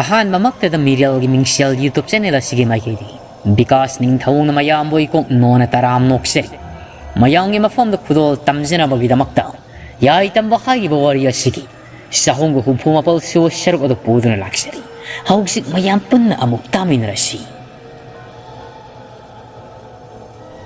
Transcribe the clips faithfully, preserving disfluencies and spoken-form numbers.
ꯑꯍꯥꯟꯕꯃꯛꯇꯗ ꯃꯤꯔꯦꯜꯒꯤ ꯃꯤꯡꯁꯦꯜ YouTube channel ꯑꯁꯤꯒꯤ ꯃꯥꯏꯀꯩꯗꯒꯤ ꯕꯤꯀꯥꯁ ꯅꯤꯡꯊꯧꯅ ꯃꯌꯥꯝꯕꯨ ꯏꯀꯣꯛ ꯅꯣꯟꯅ ꯇꯔꯥꯝ ꯅꯣꯛꯆꯔꯤ꯫ ꯃꯌꯥꯝꯒꯤ ꯃꯐꯝꯗ ꯈꯨꯗꯣꯜ ꯇꯝꯖꯅꯕꯒꯤꯗꯃꯛꯇ ꯌꯥꯏ ꯇꯝꯕ ꯍꯥꯏꯔꯤꯕ ꯋꯥꯔꯤ ꯑꯁꯤꯒꯤ ꯆꯍꯨꯝꯒ ꯍꯨꯝꯐꯨ ꯃꯥꯄꯜ ꯁꯨꯕ ꯁꯔꯨꯛ ꯑꯗꯨ ꯄꯨꯗꯨꯅ ꯂꯥꯛꯆꯔꯤ꯫ ꯍꯧꯖꯤꯛ ꯃꯌꯥꯝ ꯄꯨꯟꯅ ꯑꯃꯨꯛ ꯇꯥꯃꯤꯟꯅꯔꯁꯤ꯫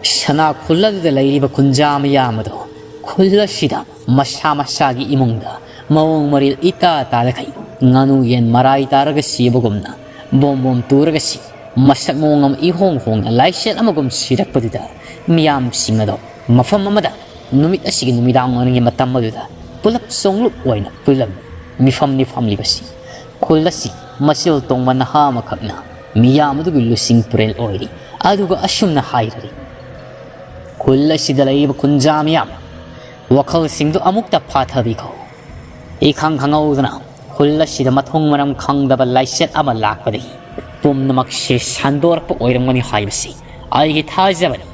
ꯁꯅꯥ ꯈꯨꯜ ꯑꯗꯨꯗ ꯂꯩꯔꯤꯕ ꯀꯨꯟꯖꯥ ꯃꯌꯥꯝ ꯑꯗꯣ ꯈꯨꯜ ꯑꯁꯤꯗ ꯃꯁꯥ ꯃꯁꯥꯒꯤ ꯏꯃꯨꯡꯗ ꯃꯑꯣꯡ ꯃꯔꯤꯜ ꯏꯇꯥ ꯇꯥꯗꯈꯩ ꯉꯥꯅꯨ ꯌꯦꯟ ꯃꯔꯥꯏ ꯇꯥꯔꯒ ꯁꯤꯕꯒꯨꯝꯅ ꯕꯣꯝ ꯕꯣꯝ ꯇꯨꯔꯒ ꯁꯤ, ꯃꯁꯛ ꯃꯑꯣꯡ ꯑꯃ ꯏꯍꯣꯡ ꯍꯣꯡꯅ ꯂꯥꯏꯆꯠ ꯑꯃꯒꯨꯝ ꯁꯤꯔꯛꯄꯗꯨꯗ ꯃꯤꯌꯥꯝꯁꯤꯡ ꯑꯗꯣ ꯃꯐꯝ ꯑꯃꯗ ꯅꯨꯃꯤꯠ ꯑꯁꯤꯒꯤ ꯅꯨꯃꯤꯗꯥꯡ ꯋꯥꯏꯔꯝꯒꯤ ꯃꯇꯝ ꯑꯗꯨꯗ ꯄꯨꯂꯞ ꯆꯣꯡꯂꯨꯞ ꯑꯣꯏꯅ ꯄꯨꯜꯂꯝꯃꯤ꯫ ꯃꯤꯐꯝꯅꯤ ꯐꯝꯂꯤꯕꯁꯤ꯫ ꯈꯨꯜ ꯑꯁꯤ ꯃꯆꯤꯜ ꯇꯣꯡꯕ ꯅꯍꯥ ꯑꯃꯈꯛꯅ ꯃꯤꯌꯥꯝ ꯑꯗꯨꯒꯤ ꯂꯨꯆꯤꯡ ꯄꯨꯔꯦꯜ ꯑꯣꯏꯔꯤ꯫ ꯑꯗꯨꯒ ꯑꯁꯨꯝꯅ ꯍꯥꯏꯔꯤ, "ꯈꯨꯜ ꯑꯁꯤꯗ ꯂꯩꯔꯤꯕ ꯀꯨꯟꯖꯥ ꯃꯤꯌꯥꯝ, ꯋꯥꯈꯜꯁꯤꯡꯗꯨ ꯑꯃꯨꯛꯇ ꯐꯥꯊꯕꯤꯈꯣ꯫ ꯏꯈꯪ ꯈꯪꯍꯧꯗꯅ ꯈꯨꯜ ꯑꯁꯤꯗ ꯃꯊꯣꯡ ꯃꯔꯝ ꯈꯪꯗꯕ ꯂꯥꯏꯆꯠ ꯑꯃ ꯂꯥꯛꯄꯗꯒꯤ ꯄꯨꯝꯅꯃꯛꯁꯦ ꯁꯟꯗꯣꯔꯛꯄ ꯑꯣꯏꯔꯝꯒꯅꯤ ꯍꯥꯏꯕꯁꯤ ꯑꯩꯒꯤ ꯊꯥꯖꯕꯅꯤ꯫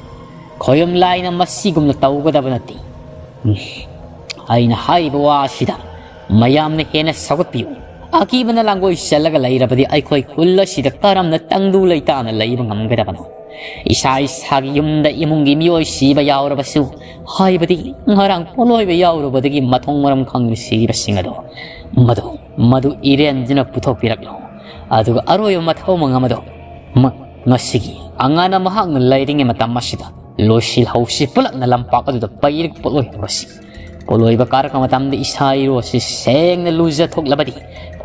ꯈꯣꯌꯨꯝ ꯂꯥꯏꯅ ꯃꯁꯤꯒꯨꯝꯅ ꯇꯧꯒꯗꯕ ꯅꯠꯇꯦ꯫ ꯑꯩꯅ ꯍꯥꯏꯔꯤꯕ ꯋꯥ ꯑꯁꯤꯗ ꯃꯌꯥꯝꯅ ꯍꯦꯟꯅ ꯁꯧꯒꯠꯄꯤꯌꯨ꯫ ꯑꯀꯤꯕꯅ ꯂꯥꯡꯒꯣꯏ ꯆꯠꯂꯒ ꯂꯩꯔꯕꯗꯤ ꯑꯩꯈꯣꯏ ꯈꯨꯜ ꯑꯁꯤꯗ ꯀꯔꯝꯅ ꯇꯪꯗꯨ ꯂꯩꯇꯥꯅ ꯂꯩꯕ ꯉꯝꯒꯗꯕꯅꯣ? ꯏꯁꯥ ꯏꯁꯥꯒꯤ ꯌꯨꯝꯗ ꯏꯃꯨꯡꯒꯤ ꯃꯤꯑꯣꯏ ꯁꯤꯕ ꯌꯥꯎꯔꯕꯁꯨ, ꯍꯥꯏꯕꯗꯤ ꯉꯔꯥꯡ ꯄꯣꯠꯂꯣꯏꯕ ꯌꯥꯎꯔꯨꯕꯗꯒꯤ ꯃꯊꯣꯡ ꯃꯔꯝ ꯈꯪꯗꯅ ꯁꯤꯔꯤꯕꯁꯤꯡ ꯑꯗꯣ, ꯃꯗꯨ, ꯃꯗꯨ ꯏꯔꯦꯟꯖꯅ ꯄꯨꯊꯣꯛꯄꯤꯔꯛꯂꯣ꯫ ꯑꯗꯨꯒ ꯑꯔꯣꯏꯕ ꯃꯊꯧ ꯃꯉꯝ ꯑꯗꯣ, ꯃ-, ꯉꯁꯤꯒꯤ ꯑꯉꯥꯡꯅ ꯃꯍꯥꯛꯅ ꯂꯩꯔꯤꯉꯩ ꯃꯇꯝ ꯑꯁꯤꯗ ꯂꯣꯏꯁꯤꯜꯍꯧꯁꯤ꯫ ꯄꯨꯂꯞꯅ ꯂꯝꯄꯥꯛ ꯑꯗꯨꯗ ꯄꯩꯔꯒ ꯄꯣꯠꯂꯣꯏ ꯍꯧꯔꯁꯤ꯫ ꯄꯣꯠꯂꯣꯏꯕ ꯀꯥꯔꯛꯄ ꯃꯇꯝꯗ ꯏꯁꯥ ꯏꯔꯨ ꯑꯁꯤ ꯁꯦꯡꯅ ꯂꯨꯖꯊꯣꯛꯂꯕꯗꯤ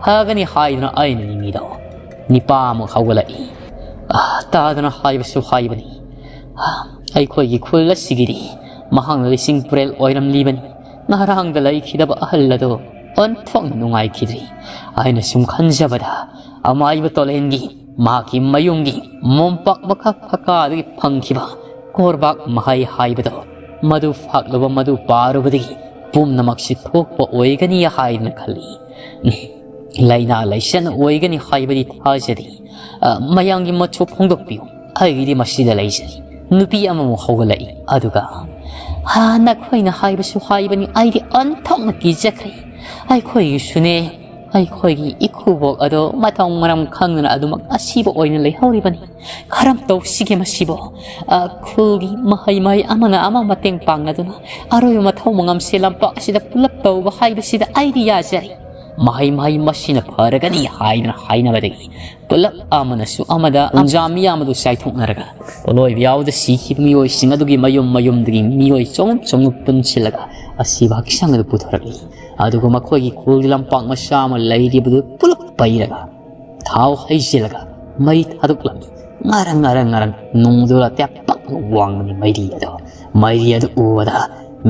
ꯐꯒꯅꯤ ꯍꯥꯏꯗꯨꯅ ꯑꯩꯅ ꯅꯤꯡꯉꯤꯗꯣ, ꯅꯤꯄꯥ ꯑꯃꯨꯛ ꯍꯧꯒꯠꯂꯛꯏ꯫ ꯑꯥ, ꯇꯥꯗꯅ ꯍꯥꯏꯕꯁꯨ ꯍꯥꯏꯕꯅꯤ꯫ ꯑꯥ, ꯑꯩꯈꯣꯏꯒꯤ ꯈꯨꯜ ꯑꯁꯤꯒꯤꯗꯤ ꯃꯍꯥꯛꯅ ꯂꯤꯁꯤꯡ ꯄꯨꯔꯦꯜ ꯑꯣꯏꯔꯝꯂꯤꯕꯅꯤ꯫ ꯉꯔꯥꯡꯗ ꯂꯩꯈꯤꯗꯕ ꯑꯍꯜ ꯑꯗꯣ ꯑꯣꯟꯊꯣꯛꯅ ꯅꯨꯡꯉꯥꯏꯈꯤꯗ꯭ꯔꯤ꯫ ꯑꯩꯅ ꯁꯨꯝ ꯈꯟꯖꯕꯗ, ꯑꯃꯥꯏꯕ ꯇꯣꯂꯦꯟꯒꯤ ꯃꯍꯥꯛꯀꯤ ꯃꯌꯨꯝꯒꯤ ꯃꯣꯝꯄꯥꯛ ꯃꯈꯥ ꯐꯀꯥꯗꯒꯤ ꯐꯪꯈꯤꯕ ꯀꯣꯔꯕꯥꯛ ꯃꯍꯩ ꯍꯥꯏꯕꯗꯣ, ꯃꯗꯨ ꯐꯥꯛꯂꯨꯕ, ꯃꯗꯨ ꯄꯥꯔꯨꯕꯗꯒꯤ ꯄꯨꯝꯅꯃꯛꯁꯤ ꯊꯣꯛꯄ ꯑꯣꯏꯒꯅꯤ ꯍꯥꯏꯗꯅ ꯈꯜꯂꯤ꯫ ꯂꯥꯏꯅꯥ ꯂꯥꯏꯆꯠꯅ ꯑꯣꯏꯒꯅꯤ ꯍꯥꯏꯕꯗꯤ ꯊꯥꯖꯗꯦ꯫ ꯑ, ꯃꯌꯥꯝꯒꯤ ꯃꯣꯠꯁꯨ ꯐꯣꯡꯗꯣꯛꯄꯤꯌꯨ꯫ ꯑꯩꯒꯤꯗꯤ ꯃꯁꯤꯗ ꯂꯩꯖꯔꯤ꯫ ꯅꯨꯄꯤ ꯑꯃꯃꯨꯛ ꯍꯧꯒꯠꯂꯛꯏ꯫ ꯑꯗꯨꯒ, "ꯍꯥ, ꯅꯈꯣꯏꯅ ꯍꯥꯏꯕꯁꯨ ꯍꯥꯏꯕꯅꯤ, ꯑꯩꯗꯤ ꯑꯣꯟꯊꯣꯛꯅ ꯀꯤꯖꯈ꯭ꯔꯦ꯫ ꯑꯩꯈꯣꯏꯒꯤꯁꯨꯅꯦ, ꯑꯩꯈꯣꯏꯒꯤ ꯏꯀꯨꯕꯣꯛ ꯑꯗꯣ ꯃꯊꯧ ꯃꯔꯝ ꯈꯪꯗꯅ ꯑꯗꯨꯃꯛ ꯑꯁꯤꯕ ꯑꯣꯏꯅ ꯂꯩꯍꯧꯔꯤꯕꯅꯤ꯫ ꯀꯔꯝ ꯇꯧꯁꯤꯒꯦ ꯃꯁꯤꯕꯣ? ꯑ, ꯈꯨꯜꯒꯤ ꯃꯍꯩ ꯃꯍꯩ ꯑꯃꯅ ꯑꯃ ꯃꯇꯦꯡ ꯄꯥꯡꯅꯗꯨꯅ ꯑꯔꯣꯏꯕ ꯃꯊꯧ ꯃꯉꯝꯁꯦ ꯂꯝꯄꯥꯛ ꯑꯁꯤꯗ ꯄꯨꯂꯞ ꯇꯧꯕ ꯍꯥꯏꯕꯁꯤꯗ ꯑꯩꯗꯤ ꯌꯥꯖꯔꯤ꯫ ꯃꯍꯩ ꯃꯍꯩ ꯃꯁꯤꯅ ꯐꯔꯒꯅꯤ ꯍꯥꯏꯗꯅ ꯍꯥꯏꯅꯕꯗꯒꯤ ꯄꯨꯂꯞ ꯑꯃꯅꯁꯨ ꯑꯃꯗ ꯎꯟꯖꯥ ꯃꯤꯌꯥꯝ ꯑꯗꯨ ꯆꯥꯏꯊꯣꯛꯅꯔꯒ ꯄꯣꯠꯂꯣꯏꯕ ꯌꯥꯎꯗ ꯁꯤꯈꯤꯕ ꯃꯤꯑꯣꯏꯁꯤꯡ ꯑꯗꯨꯒꯤ ꯃꯌꯨꯝ ꯃꯌꯨꯝꯗꯒꯤ ꯃꯤꯑꯣꯏ ꯆꯣꯡ ꯆꯣꯡꯅ ꯄꯨꯟꯁꯤꯜꯂꯒ ꯑꯁꯤꯕ ꯍꯛꯆꯥꯡ ꯑꯗꯨ ꯄꯨꯊꯣꯔꯛꯂꯤ꯫ ꯑꯗꯨꯒ ꯃꯈꯣꯏꯒꯤ ꯈꯨꯜꯒꯤ ꯂꯝꯄꯥꯛ ꯃꯆꯥ ꯑꯃ ꯂꯩꯔꯤꯕꯗꯨ ꯄꯨꯂꯞ ꯄꯩꯔꯒ ꯊꯥꯎ ꯍꯩꯖꯤꯜꯂꯒ ꯃꯩ ꯊꯥꯗꯣꯛꯂꯝꯃꯤ꯫ ꯉꯔꯪ ꯉꯔꯪ ꯉꯔꯪ ꯅꯨꯡꯗꯨ ꯇꯦꯞ ꯄꯛꯅ ꯋꯥꯡꯕꯅꯤ ꯃꯩꯔꯤ ꯑꯗꯣ꯫ ꯃꯩꯔꯤ ꯑꯗꯨ ꯎꯕꯗ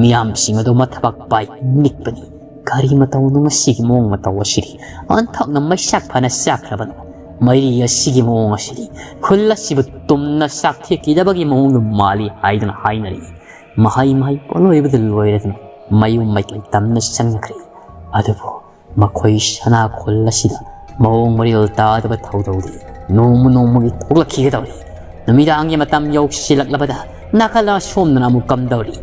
ꯃꯤꯌꯥꯝꯁꯤꯡ ꯑꯗꯨ ꯃꯊꯕꯥꯛ ꯄꯥꯏ ꯅꯤꯛꯄꯅꯤ꯫ ꯀꯔꯤ ꯃꯇꯧꯅꯣ ꯉꯁꯤꯒꯤ ꯃꯑꯣꯡ ꯃꯇꯧ ꯑꯁꯤꯗꯤ? ꯑꯣꯟꯊꯣꯛꯅ ꯃꯩꯁꯥꯛ ꯐꯅ ꯆꯥꯛꯈ꯭ꯔꯕꯅꯣ? ꯃꯩꯔꯤ ꯑꯁꯤꯒꯤ ꯃꯑꯣꯡ ꯑꯁꯤꯗꯤ ꯈꯨꯜ ꯑꯁꯤꯕꯨ ꯇꯨꯝꯅ ꯆꯥꯛꯊꯦꯛꯈꯤꯗꯕꯒꯤ ꯃꯑꯣꯡꯗ ꯃꯥꯜꯂꯤ ꯍꯥꯏꯗꯨꯅ ꯍꯥꯏꯅꯔꯤ꯫ ꯃꯍꯩ ꯃꯍꯩ ꯄꯣꯠꯂꯣꯏꯕꯗ ꯂꯣꯏꯔꯗꯨꯅ ꯃꯌꯨꯝ ꯃꯀꯩ ꯇꯝꯅ ꯆꯪꯅꯈ꯭ꯔꯦ꯫ ꯑꯗꯨꯕꯨ ꯃꯈꯣꯏ ꯁꯅꯥ ꯈꯨꯜ ꯑꯁꯤꯗ ꯃꯑꯣꯡ ꯃꯔꯤꯜ ꯇꯥꯗꯕ ꯊꯧꯗꯧꯗꯤ ꯅꯣꯡꯃ ꯅꯣꯡꯃꯒꯤ ꯊꯣꯛꯂꯛꯈꯤꯒꯗꯧꯔꯤ꯫ ꯅꯨꯃꯤꯗꯥꯡꯒꯤ ꯃꯇꯝ ꯌꯧꯁꯤꯜꯂꯛꯂꯕꯗ ꯅꯥꯀꯜ ꯑꯁꯣꯝꯗꯅ ꯑꯃꯨꯛ ꯀꯝꯗꯧꯔꯤ꯫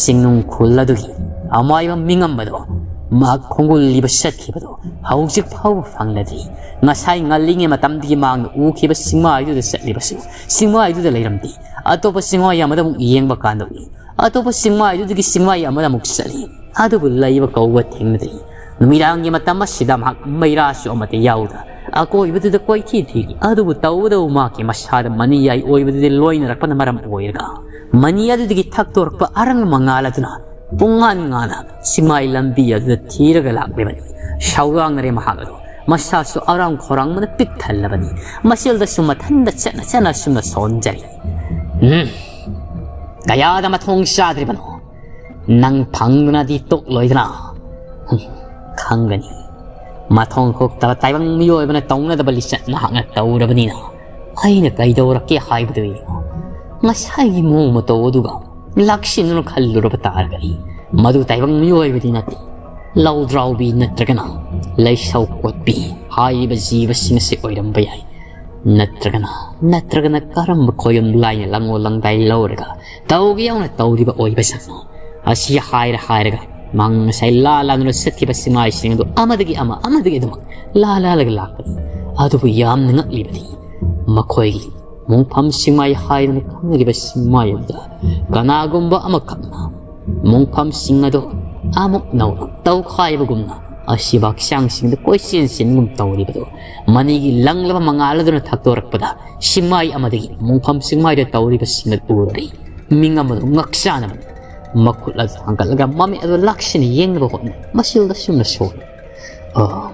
ꯆꯤꯡꯅꯨꯡ ꯈꯨꯜ ꯑꯗꯨꯒꯤ ꯑꯃꯥꯏꯕ ꯃꯤꯉꯝꯕꯗꯣ ꯃꯍꯥꯛ ꯈꯣꯡꯒꯨꯜ ꯂꯤꯕ ꯆꯠꯈꯤꯕꯗꯣ ꯍꯧꯖꯤꯛ ꯐꯥꯎꯕ ꯐꯪꯂꯗ꯭ꯔꯤ꯫ ꯉꯁꯥꯏ ꯉꯜꯂꯤꯉꯩ ꯃꯇꯝꯗꯒꯤ ꯃꯍꯥꯛꯅ ꯎꯈꯤꯕ ꯆꯤꯡꯃꯥꯏꯗꯨꯗ ꯆꯠꯂꯤꯕꯁꯨ ꯆꯤꯡꯃꯥꯏꯗꯨꯗ ꯂꯩꯔꯝꯗꯦ꯫ ꯑꯇꯣꯞꯄ ꯆꯤꯡꯃꯥꯏ ꯑꯃꯗ ꯑꯃꯨꯛ ꯌꯦꯡꯕ ꯀꯥꯟꯗ ꯎꯏ꯫ ꯑꯇꯣꯞꯄ ꯆꯤꯡꯃꯥꯏꯗꯨꯗꯒꯤ ꯆꯤꯡꯃꯥꯏ ꯑꯃꯗ ꯑꯃꯨꯛ ꯆꯠꯂꯤ꯫ ꯑꯗꯨꯕꯨ ꯂꯩꯕ ꯀꯧꯕ ꯊꯦꯡꯅꯗ꯭ꯔꯤ꯫ ꯅꯨꯃꯤꯗꯥꯡꯒꯤ ꯃꯇꯝ ꯑꯁꯤꯗ ꯃꯍꯥꯛ ꯃꯩꯔꯥꯁꯨ ꯑꯃꯠꯇ ꯌꯥꯎꯗ ꯑꯀꯣꯏꯕꯗꯨꯗ ꯀꯣꯏꯊꯤ ꯊꯤꯔꯤ꯫ ꯑꯗꯨꯕꯨ ꯇꯧꯕꯇꯕꯨ ꯃꯍꯥꯛꯀꯤ ꯃꯁꯥꯗ ꯃꯅꯤ ꯌꯥꯏ ꯑꯣꯏꯕꯗꯨꯗꯤ ꯂꯣꯏꯅꯔꯛꯄꯅ ꯃꯔꯝ ꯑꯣꯏꯔꯒ ꯃꯅꯤ ꯑꯗꯨꯗꯒꯤ ꯊꯛꯇꯣꯔꯛꯄ ꯑꯔꯪꯕ ꯃꯉꯥꯜ ꯑꯗꯨꯅ ꯄꯨꯡꯉꯥꯟ ꯉꯥꯅ ꯆꯤꯡꯃꯥꯏ ꯂꯝꯕꯤ ꯑꯗꯨꯗ ꯊꯤꯔꯒ ꯂꯥꯛꯂꯤꯕꯅꯤ꯫ ꯁꯥꯎꯔꯥꯡꯅꯔꯦ ꯃꯍꯥꯛ ꯑꯗꯨ꯫ ꯃꯁꯥꯁꯨ ꯑꯔꯥꯡ ꯈꯧꯔꯥꯡꯕꯅ ꯄꯤꯛ ꯊꯜꯂꯕꯅꯤ꯫ ꯃꯆꯤꯜꯗꯁꯨ ꯃꯊꯟꯗ ꯆꯠꯅ ꯆꯠꯅ ꯑꯁꯨꯝꯅ ꯁꯣꯟꯖꯔꯤ꯫ ꯎꯝ, ꯀꯌꯥꯗ ꯃꯊꯣꯡ ꯆꯥꯗ꯭ꯔꯤꯕꯅꯣ? ꯅꯪ ꯐꯪꯗꯨꯅꯗꯤ ꯇꯣꯛꯂꯣꯏꯗꯅ? ꯍꯨꯝ, ꯈꯪꯒꯅꯤ꯫ ꯃꯊꯣꯡ ꯍꯨꯛꯇꯕ ꯇꯥꯏꯕꯪ ꯃꯤꯑꯣꯏꯕꯅ ꯇꯧꯅꯗꯕ ꯂꯤꯆꯠ ꯅꯍꯥꯛꯅ ꯇꯧꯔꯕꯅꯤꯅ ꯑꯩꯅ ꯀꯩꯗꯧꯔꯛꯀꯦ ꯍꯥꯏꯕꯗꯨ ꯌꯦꯡꯉꯨ꯫ ꯉꯁꯥꯏꯒꯤ ꯃꯑꯣꯡ ꯃꯇꯧ ꯑꯗꯨꯒ ꯂꯥꯛꯁꯤꯟꯗꯨꯅ ꯈꯜꯂꯨꯔꯕ ꯇꯥꯔꯒꯗꯤ ꯃꯗꯨ ꯇꯥꯏꯕꯪ ꯃꯤꯑꯣꯏꯕꯗꯤ ꯅꯠꯇꯦ꯫ ꯂꯧꯗ꯭ꯔꯥꯎꯕꯤ ꯅꯠꯇ꯭ꯔꯒꯅ ꯂꯩꯁꯧ ꯀꯣꯠꯄꯤ ꯍꯥꯏꯔꯤꯕ ꯖꯤꯕꯁꯤꯡ ꯑꯁꯤ ꯑꯣꯏꯔꯝꯕ ꯌꯥꯏ꯫ ꯅꯠꯇ꯭ꯔꯒꯅ, ꯅꯠꯇ꯭ꯔꯒꯅ ꯀꯔꯝꯕ ꯈꯣꯌꯨꯝ ꯂꯥꯏꯅ ꯂꯪꯉꯣ ꯂꯪꯗꯥꯏ ꯂꯧꯔꯒ ꯇꯧꯒꯦ ꯌꯥꯎꯅ ꯇꯧꯔꯤꯕ ꯑꯣꯏꯕ ꯁꯛꯅꯣ? ꯑꯁꯤ ꯍꯥꯏꯔ ꯍꯥꯏꯔꯒ ꯃꯍꯥꯛ ꯉꯁꯥꯏ ꯂꯥ ꯂꯥꯗꯨꯅ ꯆꯠꯈꯤꯕ ꯁꯤꯡꯃꯥꯏꯁꯤꯡ ꯑꯗꯨ ꯑꯃꯗꯒꯤ ꯑꯃ, ꯑꯃꯗꯒꯤ ꯑꯗꯨꯃꯛ ꯂꯥ ꯂꯥꯂꯒ ꯂꯥꯛꯄꯅꯤ꯫ ꯑꯗꯨꯕꯨ ꯌꯥꯝꯅ ꯉꯛꯂꯤꯕꯗꯤ, ꯃꯈꯣꯏꯒꯤ ꯃꯣꯡꯐꯝ ꯁꯤꯡꯃꯥꯏ ꯍꯥꯏꯗꯨꯅ ꯈꯪꯅꯔꯤꯕ ꯁꯤꯡꯃꯥꯏ ꯑꯗꯨꯗ ꯀꯅꯥꯒꯨꯝꯕ ꯑꯃꯈꯛꯅ ꯃꯣꯡꯐꯝꯁꯤꯡ ꯑꯗꯨ ꯑꯃꯨꯛ ꯅꯧꯅ ꯇꯧꯈꯥꯏꯕꯒꯨꯝꯅ ꯑꯁꯤꯕ ꯍꯛꯆꯥꯡꯁꯤꯡꯗ ꯀꯣꯏꯆꯦꯟ ꯆꯦꯟꯒꯨꯝ ꯇꯧꯔꯤꯕꯗꯨ ꯃꯅꯤꯒꯤ ꯂꯪꯂꯕ ꯃꯉꯥꯜ ꯑꯗꯨꯅ ꯊꯛꯇꯣꯔꯛꯄꯗ, ꯁꯤꯡꯃꯥꯏ ꯑꯃꯗꯒꯤ ꯃꯣꯡꯐꯝ ꯁꯤꯡꯃꯥꯏꯗ ꯇꯧꯔꯤꯕꯁꯤꯡ ꯑꯗꯨ ꯎꯔꯨꯔꯦ꯫ ꯃꯤꯡ ꯑꯃꯗꯨ ꯉꯛꯆꯥꯅꯕꯅꯤ꯫ ꯃꯈꯨꯠ ꯑꯗꯨ ꯊꯥꯡꯒꯠꯂꯒ ꯃꯃꯤꯠ ꯑꯗꯨ ꯂꯥꯛꯁꯤꯟꯅ ꯌꯦꯡꯅꯕ ꯍꯣꯠꯅꯩ꯫ ꯃꯁꯤꯜꯗ ꯁꯨꯝꯅ ꯁꯣꯜꯂꯤ꯫ "ꯑꯣ,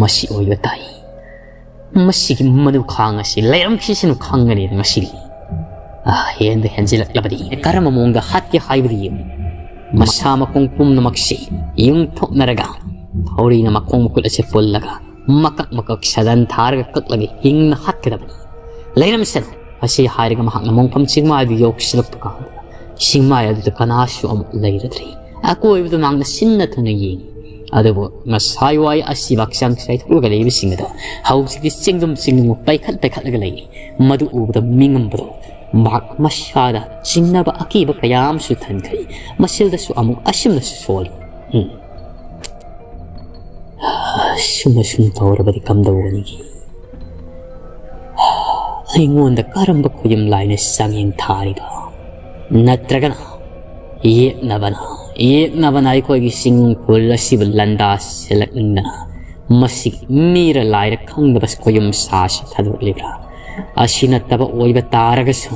ꯃꯁꯤ ꯑꯣꯏꯕ ꯇꯥꯏ꯫ ꯃꯁꯤꯒꯤ ꯃꯅꯨꯈꯥꯡ ꯑꯁꯤ ꯂꯩꯔꯝꯈꯤꯁꯅꯨ ꯈꯪꯒꯅꯤꯅ ꯉꯁꯤꯗꯤ꯫ ꯑꯥ, ꯍꯦꯟꯗ ꯍꯦꯟꯖꯤꯜꯂꯛꯂꯕꯗꯤ ꯀꯔꯝꯕ ꯃꯑꯣꯡꯗ ꯍꯥꯠꯀꯦ ꯍꯥꯏꯕꯗꯨ ꯌꯦꯡꯉꯨ꯫" ꯃꯁꯥ ꯃꯈꯣꯡ ꯄꯨꯝꯅꯃꯛꯁꯤ ꯌꯨꯡꯊꯣꯛꯅꯔꯒ ꯊꯧꯔꯤꯅ ꯃꯈꯣꯡ ꯃꯈꯨꯠ ꯑꯁꯤ ꯄꯨꯜꯂꯒ ꯃꯀꯛ ꯃꯀꯛ ꯁꯗꯟ ꯊꯥꯔꯒ ꯀꯛꯂꯒ ꯍꯤꯡꯅ ꯍꯥꯠꯀꯗꯕꯅꯤ꯫ "ꯂꯩꯔꯝꯁꯅꯨ!" ꯑꯁꯤ ꯍꯥꯏꯔꯒ ꯃꯍꯥꯛꯅ ꯃꯣꯡꯐꯝ ꯁꯤꯡꯃꯥꯏ ꯑꯗꯨ ꯌꯧꯁꯤꯜꯂꯛꯄ ꯀꯥꯟꯗ, ꯁꯤꯡꯃꯥꯏ ꯑꯗꯨꯗ ꯀꯅꯥꯁꯨ ꯑꯃꯨꯛ ꯂꯩꯔꯗ꯭ꯔꯤ꯫ ꯑꯀꯣꯏꯕꯗꯨ ꯃꯍꯥꯛꯅ ꯁꯤꯟꯅ ꯊꯨꯡꯅ ꯌꯦꯡꯉꯤ꯫ ꯑꯗꯨꯕꯨ ꯉꯁꯥꯏ ꯋꯥꯏ ꯑꯁꯤꯕ ꯍꯛꯆꯥꯡ ꯆꯥꯏꯊꯣꯛꯂꯒ ꯂꯩꯕꯁꯤꯡ ꯑꯗꯨ ꯍꯧꯖꯤꯛꯇꯤ ꯆꯤꯡꯗꯨꯝ ꯆꯤꯡꯗꯨꯝ ꯄꯥꯏꯈꯠ ꯄꯥꯏꯈꯠꯂꯒ ꯂꯩꯔꯤ꯫ ꯃꯗꯨ ꯎꯕꯗ ꯃꯤꯉꯝꯕꯗꯣ ꯃꯍꯥꯛ ꯃꯁꯥꯗ ꯆꯤꯡꯅꯕ ꯑꯀꯤꯕ ꯀꯌꯥ ꯑꯃꯁꯨ ꯊꯟꯈ꯭ꯔꯦ꯫ ꯃꯁꯤꯜꯗꯁꯨ ꯑꯃꯨꯛ ꯑꯁꯨꯝꯅꯁꯨ ꯁꯣꯜꯂꯤ꯫ "ꯎꯝ, ꯑꯁꯨꯝ ꯑꯁꯨꯝ ꯇꯧꯔꯕꯗꯤ ꯀꯝꯗꯧꯒꯅꯤꯒꯦ? ꯑꯩꯉꯣꯟꯗ ꯀꯔꯝꯕ ꯈꯨꯌꯨꯝ ꯂꯥꯏꯅ ꯆꯥꯡꯌꯦꯡ ꯊꯥꯔꯤꯕ? ꯅꯠꯇ꯭ꯔꯒꯅ ꯌꯦꯛꯅꯕꯅ, ꯌꯦꯛꯅꯕꯅ ꯑꯩꯈꯣꯏꯒꯤ ꯆꯤꯡ ꯈꯨꯜ ꯑꯁꯤꯕꯨ ꯂꯥꯟꯗꯥ ꯁꯤꯜꯂꯛꯅꯤꯡꯗꯅ ꯃꯁꯤꯒꯤ ꯃꯤꯔ ꯂꯥꯏꯔ ꯈꯪꯗꯕ ꯈꯨꯌꯨꯝ ꯁꯥꯁꯤ ꯊꯥꯗꯣꯛꯂꯤꯕ꯭ꯔꯥ? ꯑꯁꯤ ꯅꯠꯇꯕ ꯑꯣꯏꯕ ꯇꯥꯔꯒꯁꯨ,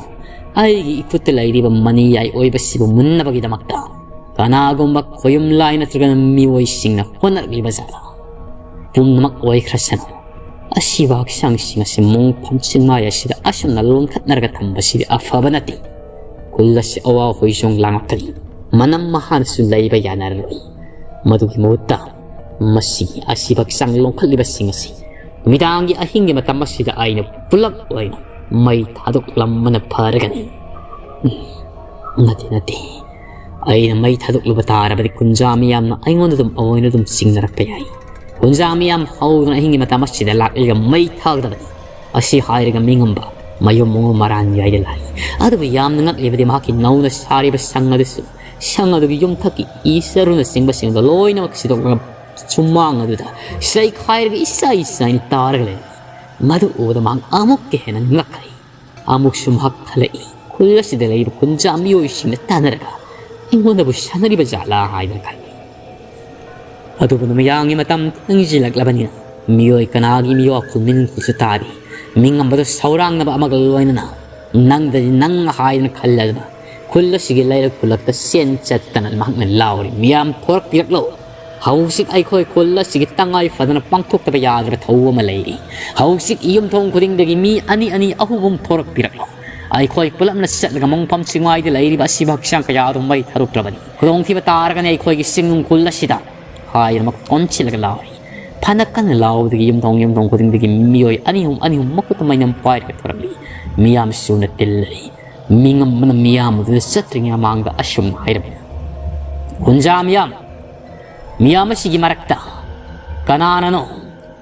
ꯑꯩꯒꯤ ꯏꯈꯨꯠꯇ ꯂꯩꯔꯤꯕ ꯃꯅꯤ ꯌꯥꯏ ꯑꯣꯏꯕꯁꯤꯕꯨ ꯃꯨꯟꯅꯕꯒꯤꯗꯃꯛꯇ ꯀꯅꯥꯒꯨꯝꯕ ꯈꯨꯌꯨꯝ ꯂꯥꯏ ꯅꯠꯇ꯭ꯔꯒꯅ ꯃꯤꯑꯣꯏꯁꯤꯡꯅ ꯍꯣꯠꯅꯔꯛꯂꯤꯕ ꯖꯥꯠꯂꯥ? ꯄꯨꯝꯅꯃꯛ ꯑꯣꯏꯈ꯭ꯔꯁꯅꯨ꯫ ꯑꯁꯤꯕ ꯍꯛꯆꯥꯡꯁꯤꯡ ꯑꯁꯤ ꯃꯣꯡꯐꯝ ꯁꯤꯡꯃꯥꯏ ꯑꯁꯤꯗ ꯑꯁꯨꯝꯅ ꯂꯣꯟꯈꯠꯅꯔꯒ ꯊꯝꯕꯁꯤꯗꯤ ꯑꯐꯕ ꯅꯠꯇꯦ꯫ ꯈꯨꯜ ꯑꯁꯤ ꯑꯋꯥ ꯍꯣꯏꯖꯣꯡ ꯂꯥꯡꯂꯛꯀꯅꯤ꯫ ꯃꯅꯝ ꯃꯍꯥꯅꯁꯨ ꯂꯩꯕ ꯌꯥꯅꯔꯔꯣꯏ꯫ ꯃꯗꯨꯒꯤ ꯃꯍꯨꯠꯇ ꯃꯁꯤꯒꯤ ꯑꯁꯤꯕ ꯍꯛꯆꯥꯡ ꯂꯣꯟꯈꯠꯂꯤꯕꯁꯤꯡ ꯑꯁꯤ ꯅꯨꯃꯤꯗꯥꯡꯒꯤ ꯑꯍꯤꯡꯒꯤ ꯃꯇꯝ ꯑꯁꯤꯗ ꯑꯩꯅ ꯄꯨꯂꯞ ꯑꯣꯏꯅ ꯃꯩ ꯊꯥꯗꯣꯛꯂꯝꯕꯅ ꯐꯔꯒꯅꯤ꯫" ꯎꯝ, ꯅꯠꯇꯦ, ꯅꯠꯇꯦ꯫ ꯑꯩꯅ ꯃꯩ ꯊꯥꯗꯣꯛꯂꯨꯕ ꯇꯥꯔꯕꯗꯤ ꯀꯨꯟꯖꯥ ꯃꯤꯌꯥꯝꯅ ꯑꯩꯉꯣꯟꯗ ꯑꯗꯨꯝ ꯑꯃꯣꯏꯅ ꯑꯗꯨꯝ ꯆꯤꯡꯅꯔꯛꯄ ꯌꯥꯏ꯫ ꯀꯨꯟꯖꯥ ꯃꯤꯌꯥꯝ ꯍꯧꯗꯨꯅ ꯑꯍꯤꯡꯒꯤ ꯃꯇꯝ ꯑꯁꯤꯗ ꯂꯥꯛꯂꯒ ꯃꯩ ꯊꯥꯒꯗꯕꯅꯤ꯫ ꯑꯁꯤ ꯍꯥꯏꯔꯒ ꯃꯤꯉꯝꯕ ꯃꯌꯨꯝ ꯃꯉꯨ ꯃꯔꯥꯟ ꯌꯥꯏꯗ ꯂꯥꯛꯏ꯫ ꯑꯗꯨꯕꯨ ꯌꯥꯝꯅ ꯉꯛꯂꯤꯕꯗꯤ ꯃꯍꯥꯛꯀꯤ ꯅꯧꯅ ꯁꯥꯔꯤꯕ ꯁꯪ ꯑꯗꯨꯁꯨ ꯁꯪ ꯑꯗꯨꯒꯤ ꯌꯨꯝꯊꯛꯀꯤ ꯏ ꯆꯔꯨꯅꯆꯤꯡꯕꯁꯤꯡꯗꯣ ꯂꯣꯏꯅꯃꯛ ꯁꯤꯗꯣꯛꯂꯒ ꯁꯨꯃꯥꯡ ꯑꯗꯨꯗ ꯆꯩꯈꯥꯏꯔꯒ ꯏꯆꯥꯏ ꯏꯆꯥꯏꯅ ꯇꯥꯔꯒ ꯂꯩꯔꯝꯃꯤ꯫ ꯃꯗꯨ ꯎꯕꯗ ꯃꯍꯥꯛ ꯑꯃꯨꯛꯀ ꯍꯦꯟꯅ ꯉꯛꯈ꯭ꯔꯦ꯫ ꯑꯃꯨꯛꯁꯨ ꯃꯍꯥꯛ ꯈꯜꯂꯛꯏ, ꯈꯨꯜ ꯑꯁꯤꯗ ꯂꯩꯔꯤꯕ ꯈꯨꯟꯖꯥ ꯃꯤꯑꯣꯏꯁꯤꯡꯅ ꯇꯥꯟꯅꯔꯒ ꯑꯩꯉꯣꯟꯗꯕꯨ ꯁꯥꯟꯅꯔꯤꯕ ꯖꯥꯠꯂꯥ ꯍꯥꯏꯗꯅ ꯈꯜꯂꯤ꯫ ꯑꯗꯨꯕꯨ ꯅꯨꯃꯤꯗꯥꯡꯒꯤ ꯃꯇꯝ ꯊꯦꯡꯖꯤꯜꯂꯛꯂꯕꯅꯤꯅ ꯃꯤꯑꯣꯏ ꯀꯅꯥꯒꯤ ꯃꯤꯋꯥ ꯈꯨꯝꯅꯤꯡꯕꯁꯨ ꯇꯥꯗꯦ꯫ ꯃꯤꯉꯝꯕꯗꯨ ꯁꯧꯔꯥꯡꯅꯕ ꯑꯃꯒ ꯂꯣꯏꯅꯅ ꯅꯪꯗꯗꯤ ꯅꯪ ꯍꯥꯏꯗꯅ ꯈꯜꯂꯗꯨꯅ ꯈꯨꯜ ꯑꯁꯤꯒꯤ ꯂꯩꯔꯛ ꯈꯨꯜꯂꯛꯇ ꯆꯦꯟ ꯆꯠꯇꯅ ꯃꯍꯥꯛꯅ ꯂꯥꯎꯔꯤ, "ꯃꯤꯌꯥꯝ ꯊꯣꯔꯛꯄꯤꯔꯛꯂꯣ! ꯍꯧꯖꯤꯛ ꯑꯩꯈꯣꯏ ꯈꯨꯜ ꯑꯁꯤꯒꯤ ꯇꯉꯥꯏ ꯐꯗꯅ ꯄꯥꯡꯊꯣꯛꯇꯕ ꯌꯥꯗ꯭ꯔꯕ ꯊꯧꯑꯣꯡ ꯑꯃ ꯂꯩꯔꯤ꯫ ꯍꯧꯖꯤꯛ ꯌꯨꯝꯊꯣꯡ ꯈꯨꯗꯤꯡꯗꯒꯤ ꯃꯤ ꯑꯅꯤ ꯑꯅꯤ ꯑꯍꯨꯝ ꯑꯍꯨꯝ ꯊꯣꯔꯛꯄꯤꯔꯛꯂꯣ꯫ ꯑꯩꯈꯣꯏ ꯄꯨꯂꯞꯅ ꯆꯠꯂꯒ ꯃꯣꯡꯐꯝ ꯆꯤꯡꯃꯥꯏꯗ ꯂꯩꯔꯤꯕ ꯑꯁꯤꯕ ꯍꯛꯆꯥꯡ ꯀꯌꯥ ꯑꯗꯨ ꯃꯩ ꯊꯥꯗꯣꯛꯇ꯭ꯔꯕꯅꯤ꯫ ꯈꯨꯗꯣꯡꯊꯤꯕ ꯇꯥꯔꯒꯅꯤ ꯑꯩꯈꯣꯏꯒꯤ ꯆꯤꯡꯅꯨꯡ ꯈꯨꯜ ꯑꯁꯤꯗ" ꯍꯥꯏꯗꯅ ꯃꯈꯨꯠ ꯀꯣꯟꯁꯤꯜꯂꯒ ꯂꯥꯎꯔꯤ꯫ ꯐꯅ ꯀꯟꯅ ꯂꯥꯎꯕꯗꯒꯤ ꯌꯨꯝꯊꯣꯡ ꯌꯨꯝꯊꯣꯡ ꯈꯨꯗꯤꯡꯗꯒꯤ ꯃꯤꯑꯣꯏ ꯑꯅꯤ ꯑꯍꯨꯝ ꯑꯅꯤ ꯑꯍꯨꯝ ꯃꯈꯨꯠꯇ ꯃꯩꯅꯝ ꯄꯥꯏꯔꯒ ꯊꯣꯔꯛꯂꯤ꯫ ꯃꯤꯌꯥꯝ ꯁꯨꯅ ꯇꯤꯜꯂꯔꯤ꯫ ꯃꯤꯉꯝꯕꯅ ꯃꯤꯌꯥꯝ ꯑꯗꯨꯗ ꯆꯠꯇ꯭ꯔꯤꯉꯩ ꯃꯃꯥꯡꯗ ꯑꯁꯨꯝ ꯍꯥꯏꯔꯝꯃꯤ, "ꯈꯨꯟꯖꯥ ꯃꯤꯌꯥꯝ, ꯃꯤꯌꯥꯝ ꯑꯁꯤꯒꯤ ꯃꯔꯛꯇ ꯀꯅꯥꯅꯅꯣ